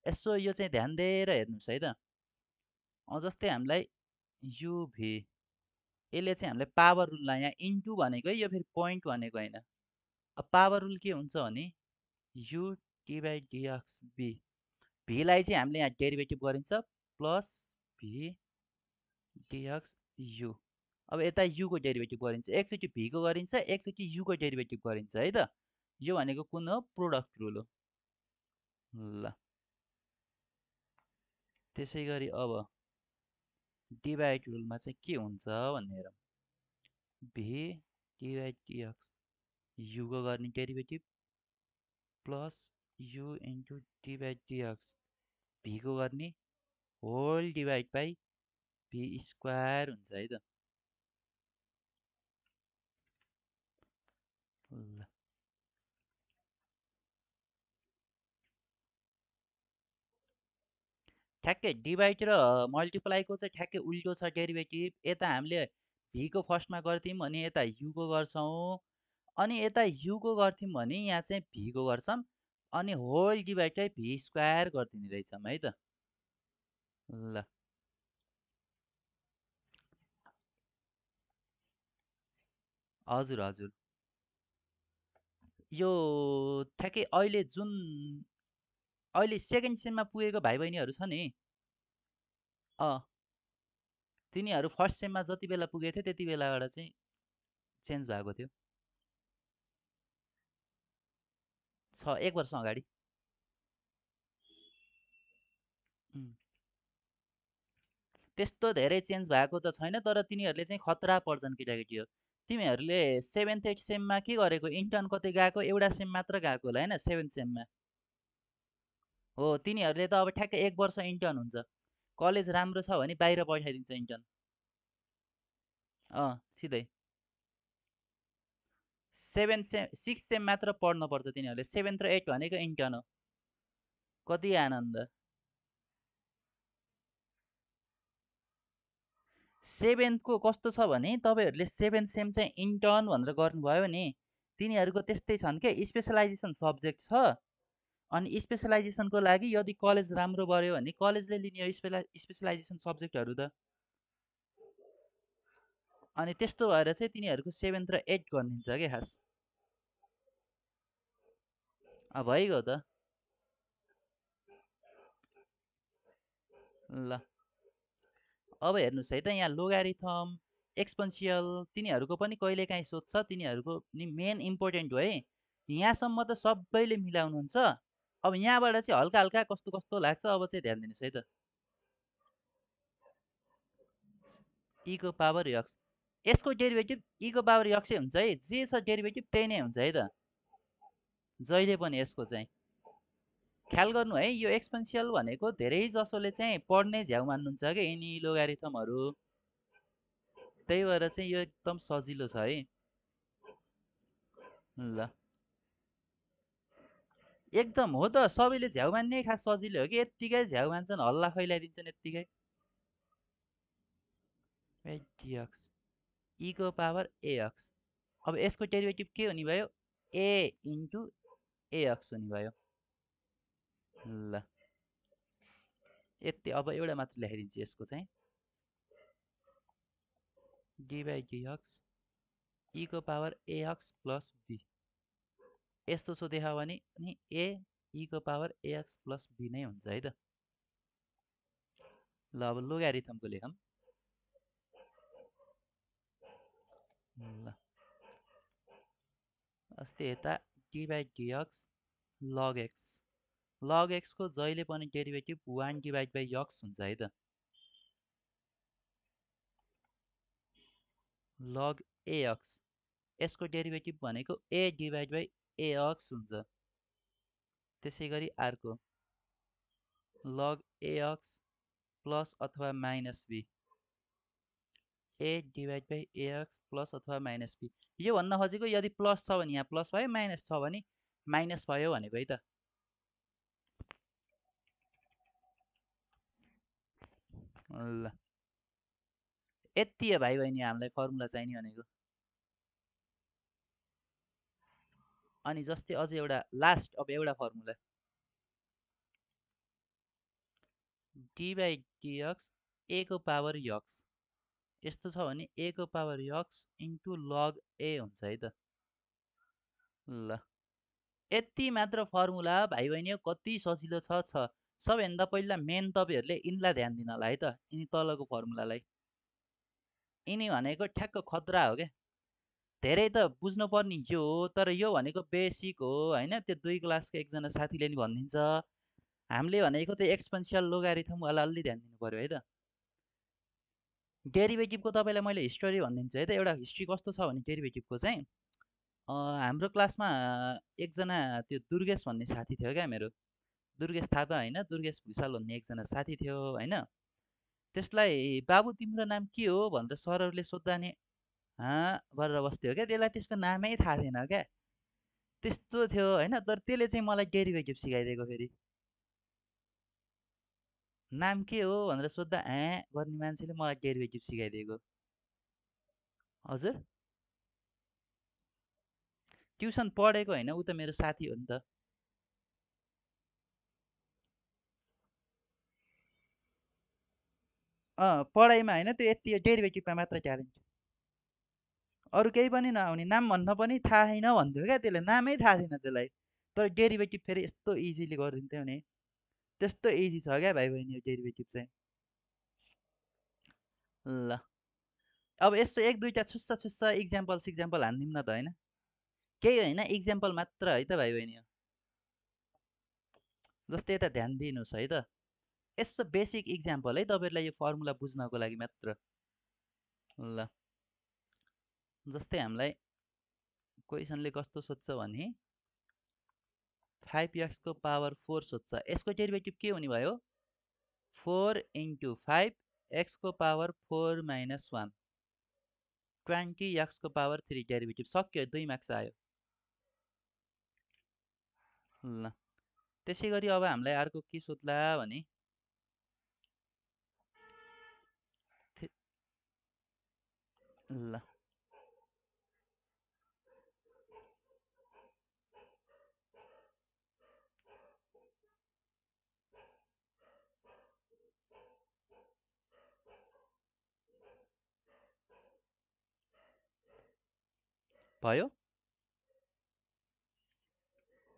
यसो यो चाहिँ ध्यान दिएर हेर्नुहोस् है त। जस्तै हामीलाई युभी, यसले चाहिँ हामीलाई पावर रुललाई यहाँ इन्टु भनेको है, यो फेरि पोइन्ट भनेको होइन। अब पावर रुल के हुन्छ भने यु डिभाइड बी, भीलाई चाहिँ हामीले यहाँ डेरिभेटिभ गरिन्छ प्लस भी डिएक्स यु। अब यता युको डेरिभेटिभ गरिन्छ, एकचोटि भीको गरिन्छ, एकचोटि युको डेरिभेटिभ गरिन्छ है त। यो भनेको कुन हो? प्रोडक्ट रुल हो। ल त्यसै गरी अब डिभाइड रुलमा चाहिँ के हुन्छ भन्ने हेरौँ। भी डिभाइड डिएक्स, युको गर्ने derivative plus u into divide dx, भीको गर्ने whole divide by v square हुन्छ है त। ल ठ्याक्कै डिभाइड र मल्टिप्लाईको चाहिँ ठ्याक्कै उल्टो छ डेरिभेटिभ। यता हामीले भीको फर्स्टमा गर्थ्यौँ भने यता युको गर्छौँ, अनि यता युको गर्थ्यौँ भने यहाँ चाहिँ भीको गर्छौँ, अनि होल डिभाइड चाहिँ भी स्क्वायर गरिदिने रहेछौँ है त। ल हजुर हजुर, यो ठ्याक्कै अहिले जुन अहिले सेकेन्ड सेममा पुगेको भाइ बहिनीहरू छ नि, अँ तिनीहरू फर्स्ट सेममा जति बेला पुगेको थियो त्यति बेलाबाट चाहिँ चेन्ज भएको थियो, 1 वर्ष अगाडि। उम्, त्यस्तो धेरै चेन्ज भएको त छैन, तर तिनीहरूले चाहिँ खतरा पर्छन् केटाकेटी हो। तिमीहरूले सेभेन्थ एट सेममा के गरेको? इन्टर्न कतै गएको? एउटा सेम मात्र गएको होला होइन, सेभेन्थ सेममा हो। तिनीहरूले त अब ठ्याक्कै 1 वर्ष इन्टर्न हुन्छ। कलेज राम्रो छ भने बाहिर पठाइदिन्छ इन्टर्न। सिधै सेभेन्थ सेम सिक्स सेम मात्र पढ्नुपर्छ तिनीहरूले। सेभेन्थ र एट भनेको इन्टर्न हो। कति आनन्द। सेभेन्थको कस्तो छ भने तपाईँहरूले सेभेन्थ सेम चाहिँ इन्टर्न भनेर गर्नुभयो नि, तिनीहरूको त्यस्तै छन् क्या, स्पेसलाइजेसन सब्जेक्ट छ। अनि स्पेसलाइजेसनको लागि यदि कलेज राम्रो बढ्यो भने कलेजले लिने हो स्पेसलाइजेसन सब्जेक्टहरू त। अनि त्यस्तो भएर चाहिँ तिनीहरूको सेभेन्थ र एट गरिदिन्छ क्या खास। भइगयो त। ल अब हेर्नुहोस् है त, यहाँ लोगारिथम एक्सपोन्सियल तिनीहरूको पनि कहिलेकाहीँ सोध्छ, तिनीहरूको नि मेन इम्पोर्टेन्ट हो है। यहाँसम्म त सबैले मिलाउनुहुन्छ। अब यहाँबाट चाहिँ हल्का हल्का कस्तो कस्तो लाग्छ, अब चाहिँ ध्यान दिनुहोस् है त। ईको पावर यक्स, यसको डेरिभेटिभ ईको पावर यक्सै हुन्छ है। जे छ डेरिभेटिभ त्यही नै हुन्छ है त, जहिले पनि यसको चाहिँ ख्याल गर्नु है। यो एक्सपेन्सियल भनेको धेरै जसोले चाहिँ पढ्ने झ्याउ मान्नुहुन्छ क्या यिनी लोगारिथमहरू, त्यही भएर चाहिँ यो एकदम सजिलो छ है। ल एकदम हो त, सबैले झ्याउ मान्ने खास सजिलो हो कि, यत्तिकै झ्याउ मान्छन्, हल्ला फैलाइदिन्छन् यत्तिकै। एक्स ईको पावर एएक्स, अब यसको डेरिभेटिभ के हुने भयो? ए इन्टु एएक्स हुने भयो। ल यति, अब एउटा मात्र लेखाइदिन्छु यसको चाहिँ, डी बाई डिएक्स ईको पावर एएक्स प्लस बी। यस्तो सो देखा भने नि ए ईको पावर एएक्स प्लस बी नै हुन्छ है त। ल अब लोगारिथमको लेखौँ। ल अस्ति यता d by dx log x, log एक्सको जहिले पनि डेरिभेटिभ 1 डिभाइड बाई यक्स हुन्छ है त। लग एएक्स, यसको डेरिभेटिभ भनेको ए डिभाइड बाई एएक्स हुन्छ। त्यसै गरी अर्को लग एएक्स प्लस अथवा minus b a divide by a x plus अथवा माइनस बी यो भन्न खोजेको यदि प्लस छ भने यहाँ प्लस भयो माइनस छ भने माइनस भयो भनेको है त ल यति हो भाइ बहिनी हामीलाई फर्मुला चाहिने भनेको अनि जस्तै अझै एउटा लास्ट अब एउटा फर्मुला डी बाई डिएक्स ए को पावर यक्स यस्तो छ भने ए को पावर यक्स इन्टु लग ए हुन्छ है त ल यति मात्र फर्मुला भाइ बहिनी कति सजिलो छ सबैभन्दा पहिला मेन तपाईँहरूले यिनलाई ध्यान दिन होला है त यिनी तलको फर्मुलालाई यिनी भनेको ठ्याक्क खतरा हो क्या धेरै त बुझ्नुपर्ने यो हो तर यो भनेको बेसिक हो होइन त्यो 2 क्लासको एकजना साथीले नि भनिदिन्छ हामीले भनेको त्यो एक्सपेन्सियल लोगारिथम अलि ध्यान दिनु पर्यो है त डेरिभेटिभको तपाईँलाई मैले हिस्ट्री भनिदिन्छु है त एउटा हिस्ट्री कस्तो छ भने डेरिभेटिभको चाहिँ हाम्रो क्लासमा एकजना त्यो दुर्गेश भन्ने साथी थियो क्या मेरो दुर्गेश थापा होइन दुर्गेश भुषाल भन्ने एकजना साथी थियो होइन त्यसलाई बाबु तिम्रो नाम के हो भनेर सरहरूले सोद्धा नि गरेर बस्थ्यो क्या त्यसलाई त्यसको नामै थाहा थिएन क्या त्यस्तो थियो होइन तर त्यसले चाहिँ मलाई डेरिभेटिभ सिकाइदिएको फेरि नाम के हो भनेर सोद्धा गर्ने मान्छेले मलाई डेरिभेटिभ सिकाइदिएको हजुर ट्युसन पढेको होइन ऊ त मेरो साथी हो नि त पढाइमा होइन त्यो यति डेरिभेटिभमा मात्र ट्यालेन्ट अरू केही पनि नआउने नाम भन्न पनि थाहा छैन भन्थ्यो क्या त्यसले नामै थाहा थिएन त्यसलाई तर डेरिभेटिभ फेरि यस्तो इजिली गरिदिन्थ्यो नि त्यस्तो इजी छ क्या भाइ बहिनी डेरिभेटिभ चाहिँ ल अब यस्तो एक दुईवटा छुस्सा छुस्सा इक्जाम्पल हानिदिउँ न त होइन केही होइन इक्जाम्पल मात्र है त भाइ बहिनी जस्तै यता ध्यान दिनुहोस् है त यस्तो बेसिक इक्जाम्पल है तपाईँहरूलाई यो फर्मुला बुझ्नको लागि मात्र ल जस्तै हामीलाई क्वेसनले कस्तो सोध्छ भने 5x को पावर 4 सोध्छ यसको डेरिभेटिभ के हुने भयो 4 इन्टु 5 x को पावर 4 माइनस 1 20 x को पावर 3 डेरिभेटिभ सक्यो 2 मार्क्स आयो ल त्यसै गरी अब हामीलाई अर्को के सोध्ला भने ल भयो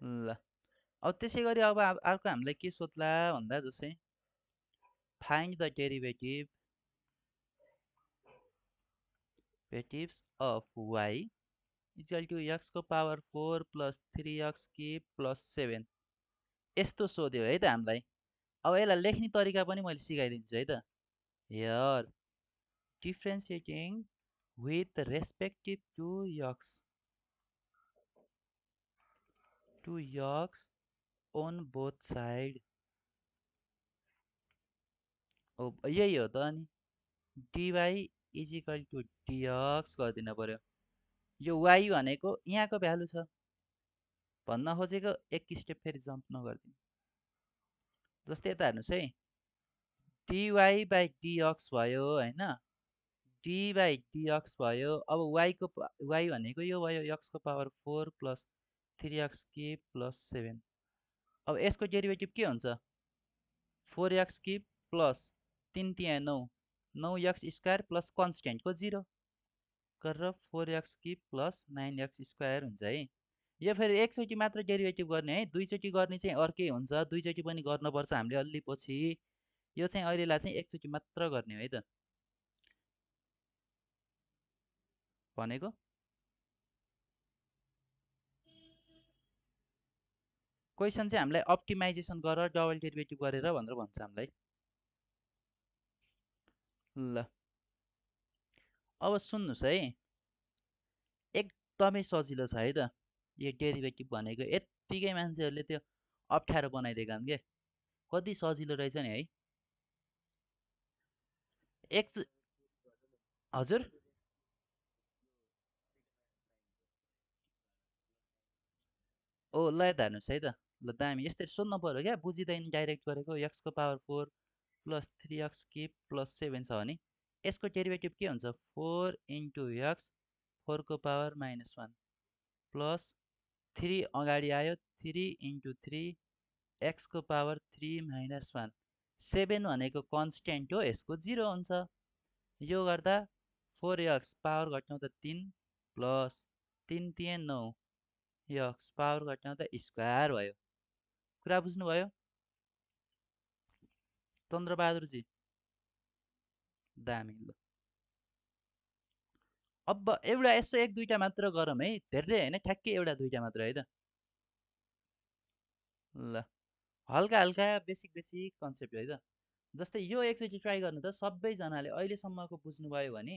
ल अब त्यसै गरी अब अर्को हामीलाई के सोध्ला भन्दा जस्तै find the derivatives of y equal to x को power 4 plus 3x cube plus 7 यस्तो सोध्यो है त हामीलाई अब यसलाई लेख्ने तरिका पनि मैले सिकाइदिन्छु है त here differentiating with respective to x on both side यही हो त अनि dy is equal to dx गरिदिनु पर्यो यो y भनेको यहाँको भ्यालु छ भन्न खोजेको एक स्टेप फेरि जम्प नगरिदिनु जस्तै यता हेर्नुहोस् है dy बाई dx भयो होइन डी बाई dx भयो अब y भनेको यो भयो x को power 4 plus 3x cube plus 7 अब यसको डेरिभेटिभ के हुन्छ 4x क्युब प्लस 3 तिहाई 9x स्क्वायर प्लस कन्सटेन्टको 0 गरेर 4x cube plus 9x square हुन्छ है यो फेरि एकचोटि मात्र डेरिभेटिभ गर्ने है दुईचोटि गर्ने चाहिँ अर्कै हुन्छ दुईचोटि पनि गर्नुपर्छ हामीले अलि पछि यो चाहिँ अहिलेलाई चाहिँ एकचोटि मात्र गर्ने है त भनेको क्वेसन चाहिँ हामीलाई अप्टिमाइजेसन गरेर डबल डेरिभेटिभ गरेर भनेर भन्छ हामीलाई ल अब सुन्नुहोस् है एकदमै सजिलो छ है त यो डेरिभेटिभ भनेको यत्तिकै मान्छेहरूले त्यो अप्ठ्यारो बनाइदिएका हुन् क्या कति सजिलो रहेछ नि है एक हजुर ओ ल यता हेर्नुहोस् है त ल दामी यस्तै सोध्नु पऱ्यो क्या बुझिँदैन डाइरेक्ट गरेको एक्सको power 4 plus 3x cube plus 7 छ भने यसको डेरिभेटिभ के हुन्छ 4 इन्टु एक्स 4 को पावर -1 प्लस 3 अगाडि आयो 3 इन्टु 3 एक्सको पावर 3 -1 7 भनेको कन्सटेन्ट हो यसको 0 हुन्छ यो गर्दा 4x पावर घटाउँदा 3 प्लस 3 3 9 एक्स पावर घटाउँदा स्क्वायर भयो कुरा बुझ्नुभयो चन्द्रबहादुरजी दामी ल अब एउटा यसो एक दुईटा मात्र गरौँ है धेरै होइन ठ्याक्कै एउटा दुईटा मात्र है त ल हल्का हल्का बेसिक बेसिक कन्सेप्ट है त जस्तै यो एकचोटि ट्राई गर्नु त सबैजनाले अहिलेसम्मको बुझ्नुभयो भने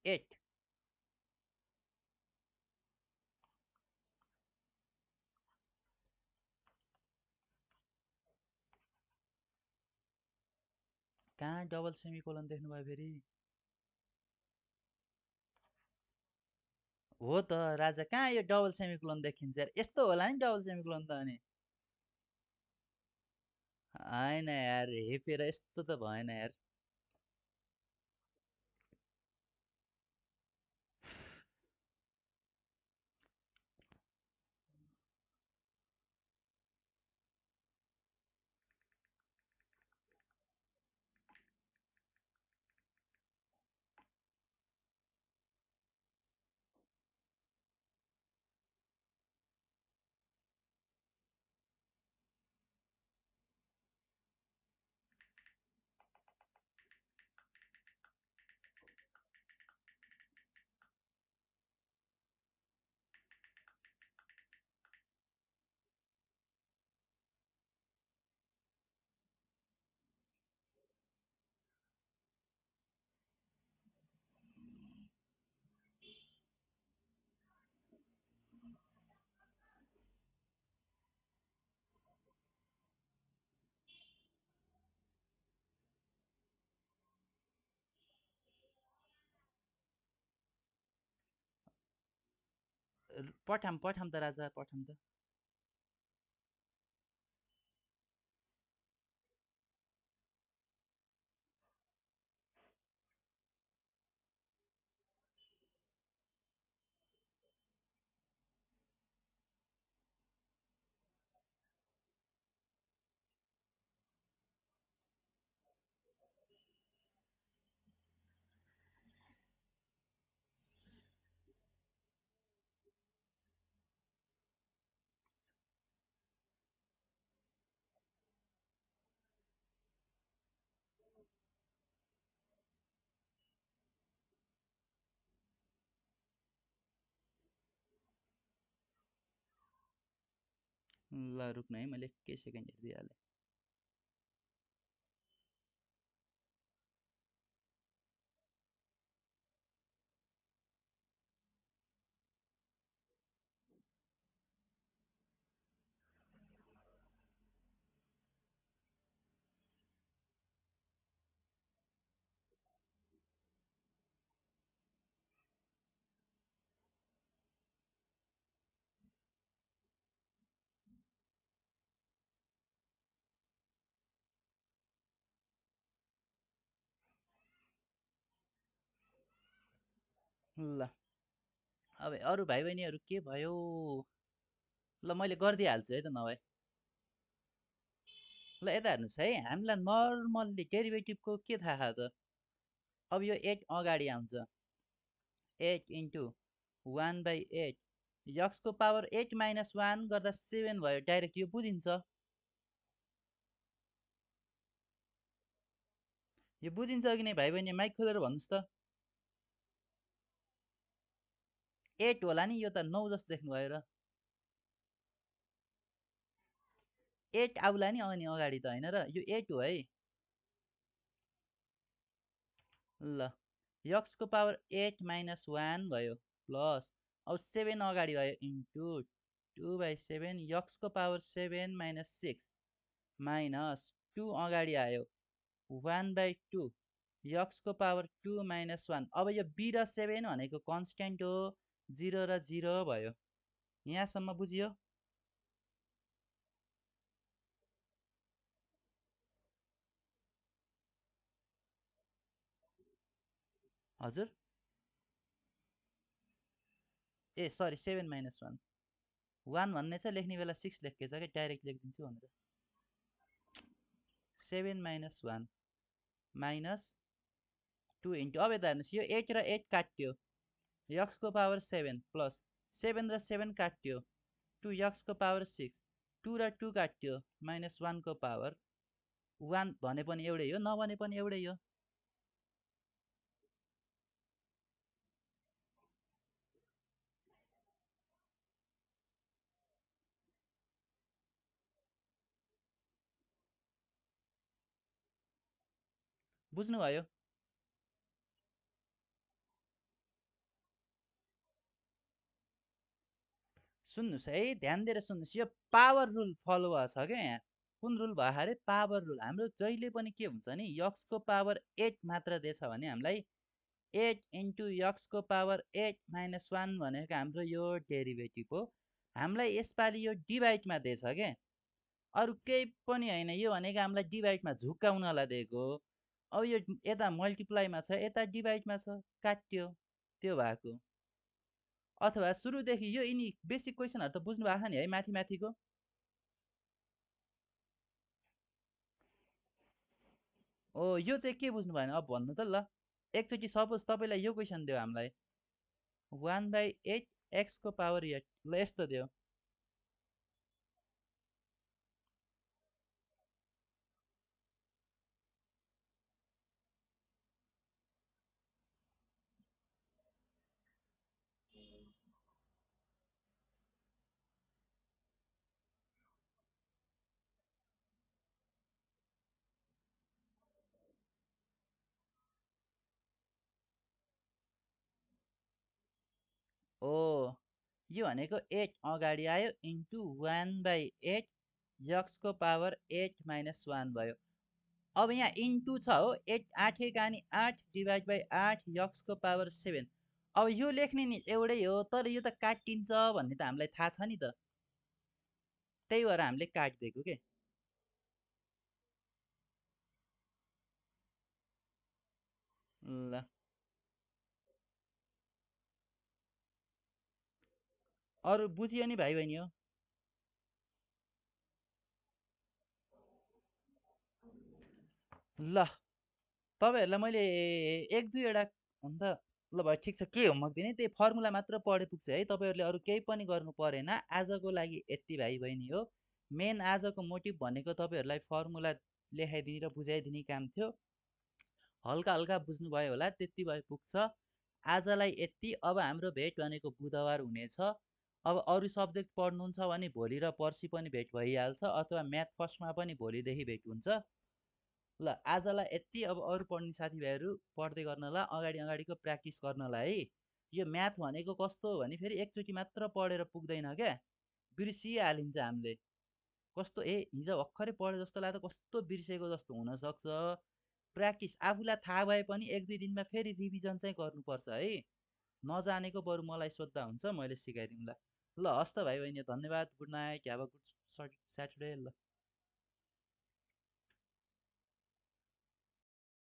8 कहाँ डबल सेमिकोलन देख्नुभयो फेरि हो त राजा कहाँ यो डबल सेमिकोलन देखिन्छ यार यस्तो होला नि डबल सेमिकोलन त अनि होइन यार हेपेर यस्तो त भएन यार पठाम पठाम त राजा पठाम त ल रुक्नु है मैले केही सेकेन्ड हेरिदिइहालेँ ल अब अरू भाइ बहिनीहरू के भयो ल मैले गरिदिइहाल्छु है त नभए ल यता हेर्नुहोस् है हामीलाई नर्मल्ली डेरिभेटिभको के थाहा त अब यो 8 अगाडि आउँछ 8 इन्टु 1/8 यक्सको पावर 8 -1 गर्दा 7 भयो डाइरेक्ट यो बुझिन्छ यो बुझिन्छ कि नै भाइ बहिनी माइक खोलेर भन्नुहोस् त 8 होला नि यो त 9 जस्तो देख्नुभयो र 8 आउला नि अनि अगाडि त होइन र यो 8 हो है ल यक्सको पावर 8 -1 भयो प्लस अब 7 अगाडि भयो इन्टु 2/7 यक्सको पावर 7 माइनस 6 माइनस 2 अगाडि आयो 1/2 यक्सको पावर 2 माइनस 1 अब यो बी र 7 भनेको कन्स्ट्यान्ट हो 0 र 0 भयो यहाँसम्म बुझियो हजुर ए सरी 7 माइनस 1 1 भन्ने चाहिँ लेख्ने बेला 6 लेखेको छ कि डाइरेक्ट लेखिदिन्छु भनेर 7 माइनस 1 माइनस 2 इन्टु अब यता हेर्नुहोस् यो 8 र 8 काट्यो यक्सको पावर 7 प्लस 7 र 7 काट्यो 2 यक्सको पावर 6 2 र 2 काट्यो माइनस 1 को पावर 1 भने पनि एउटै हो नभने पनि एउटै हो बुझ्नुभयो सुन्नुहोस् है ध्यान दिएर सुन्नुहोस् यो पावर रुल फलो भएको छ क्या यहाँ कुन रुल भयो अरे पावर रुल हाम्रो जहिले पनि के हुन्छ नि यक्सको पावर 8 मात्र दिएछ भने हामीलाई 8 इन्टु यक्सको पावर 8 माइनस 1 भनेको हाम्रो यो डेरिभेटिभ हो हामीलाई यसपालि यो डिभाइडमा दिएछ क्या अरू केही पनि होइन यो भनेको हामीलाई डिभाइडमा झुक्काउनलाई दिएको हो अब यो यता मल्टिप्लाईमा छ यता डिभाइडमा छ काट्यो त्यो भएको अथवा सुरुदेखि यो यिनी बेसिक क्वेसनहरू त बुझ्नु भएको छ नि है माथि माथिको ओ यो चाहिँ के बुझ्नु भएन अब भन्नु त ल एकचोटि सपोज तपाईँलाई यो क्वेसन दियो हामीलाई 1/8 एक्सको पावर 8 ल यस्तो दियो ओ यो भनेको 8 अगाडि आयो इन्टु 1/8 यक्सको पावर 8 माइनस 1 भयो अब यहाँ इन्टु छ हो 8 8 एक आनी 8 डिभाइड बाई 8 यक्सको पावर 7 अब यो लेख्ने नि एउटै हो तर यो त काटिन्छ भन्ने त हामीलाई थाहा छ नि त त्यही भएर हामीले काटिदिएको के ल अरू बुझियो नि भाइ बहिनी हो ल तपाईँहरूलाई मैले एक दुईवटा हुन त ल भाइ ठिक छ के होमवर्क दिने त्यही फर्मुला मात्र पढे पुग्छ है तपाईँहरूले अरू केही पनि गर्नु परेन आजको लागि यति भाइ बहिनी हो मेन आजको मोटिभ भनेको तपाईँहरूलाई फर्मुला लेखाइदिने र बुझाइदिने काम थियो हल्का हल्का बुझ्नुभयो होला त्यति भए पुग्छ आजलाई यति अब हाम्रो भेट भनेको बुधबार हुनेछ अब अरू सब्जेक्ट पढ्नुहुन्छ भने भोलि र पर्सि पनि भेट भइहाल्छ अथवा म्याथ फर्स्टमा पनि भोलिदेखि भेट हुन्छ ल आजलाई यति अब अरू पढ्ने साथीभाइहरू पढ्दै गर्नलाई अगाडि अगाडिको प्र्याक्टिस गर्नलाई है यो म्याथ भनेको कस्तो हो भने फेरि एकचोटि मात्र पढेर पुग्दैन क्या बिर्सिहालिन्छ हामीले कस्तो ए हिजो भर्खरै पढे जस्तो लाग्दा कस्तो बिर्सेको जस्तो हुनसक्छ प्र्याक्टिस आफूलाई थाहा भए पनि एक दुई दिनमा फेरि रिभिजन चाहिँ गर्नुपर्छ है नजानेको बरु मलाई सोद्धा हुन्छ मैले सिकाइदिउँला ल हस् त भाइ बहिनी धन्यवाद good night have a good Saturday ल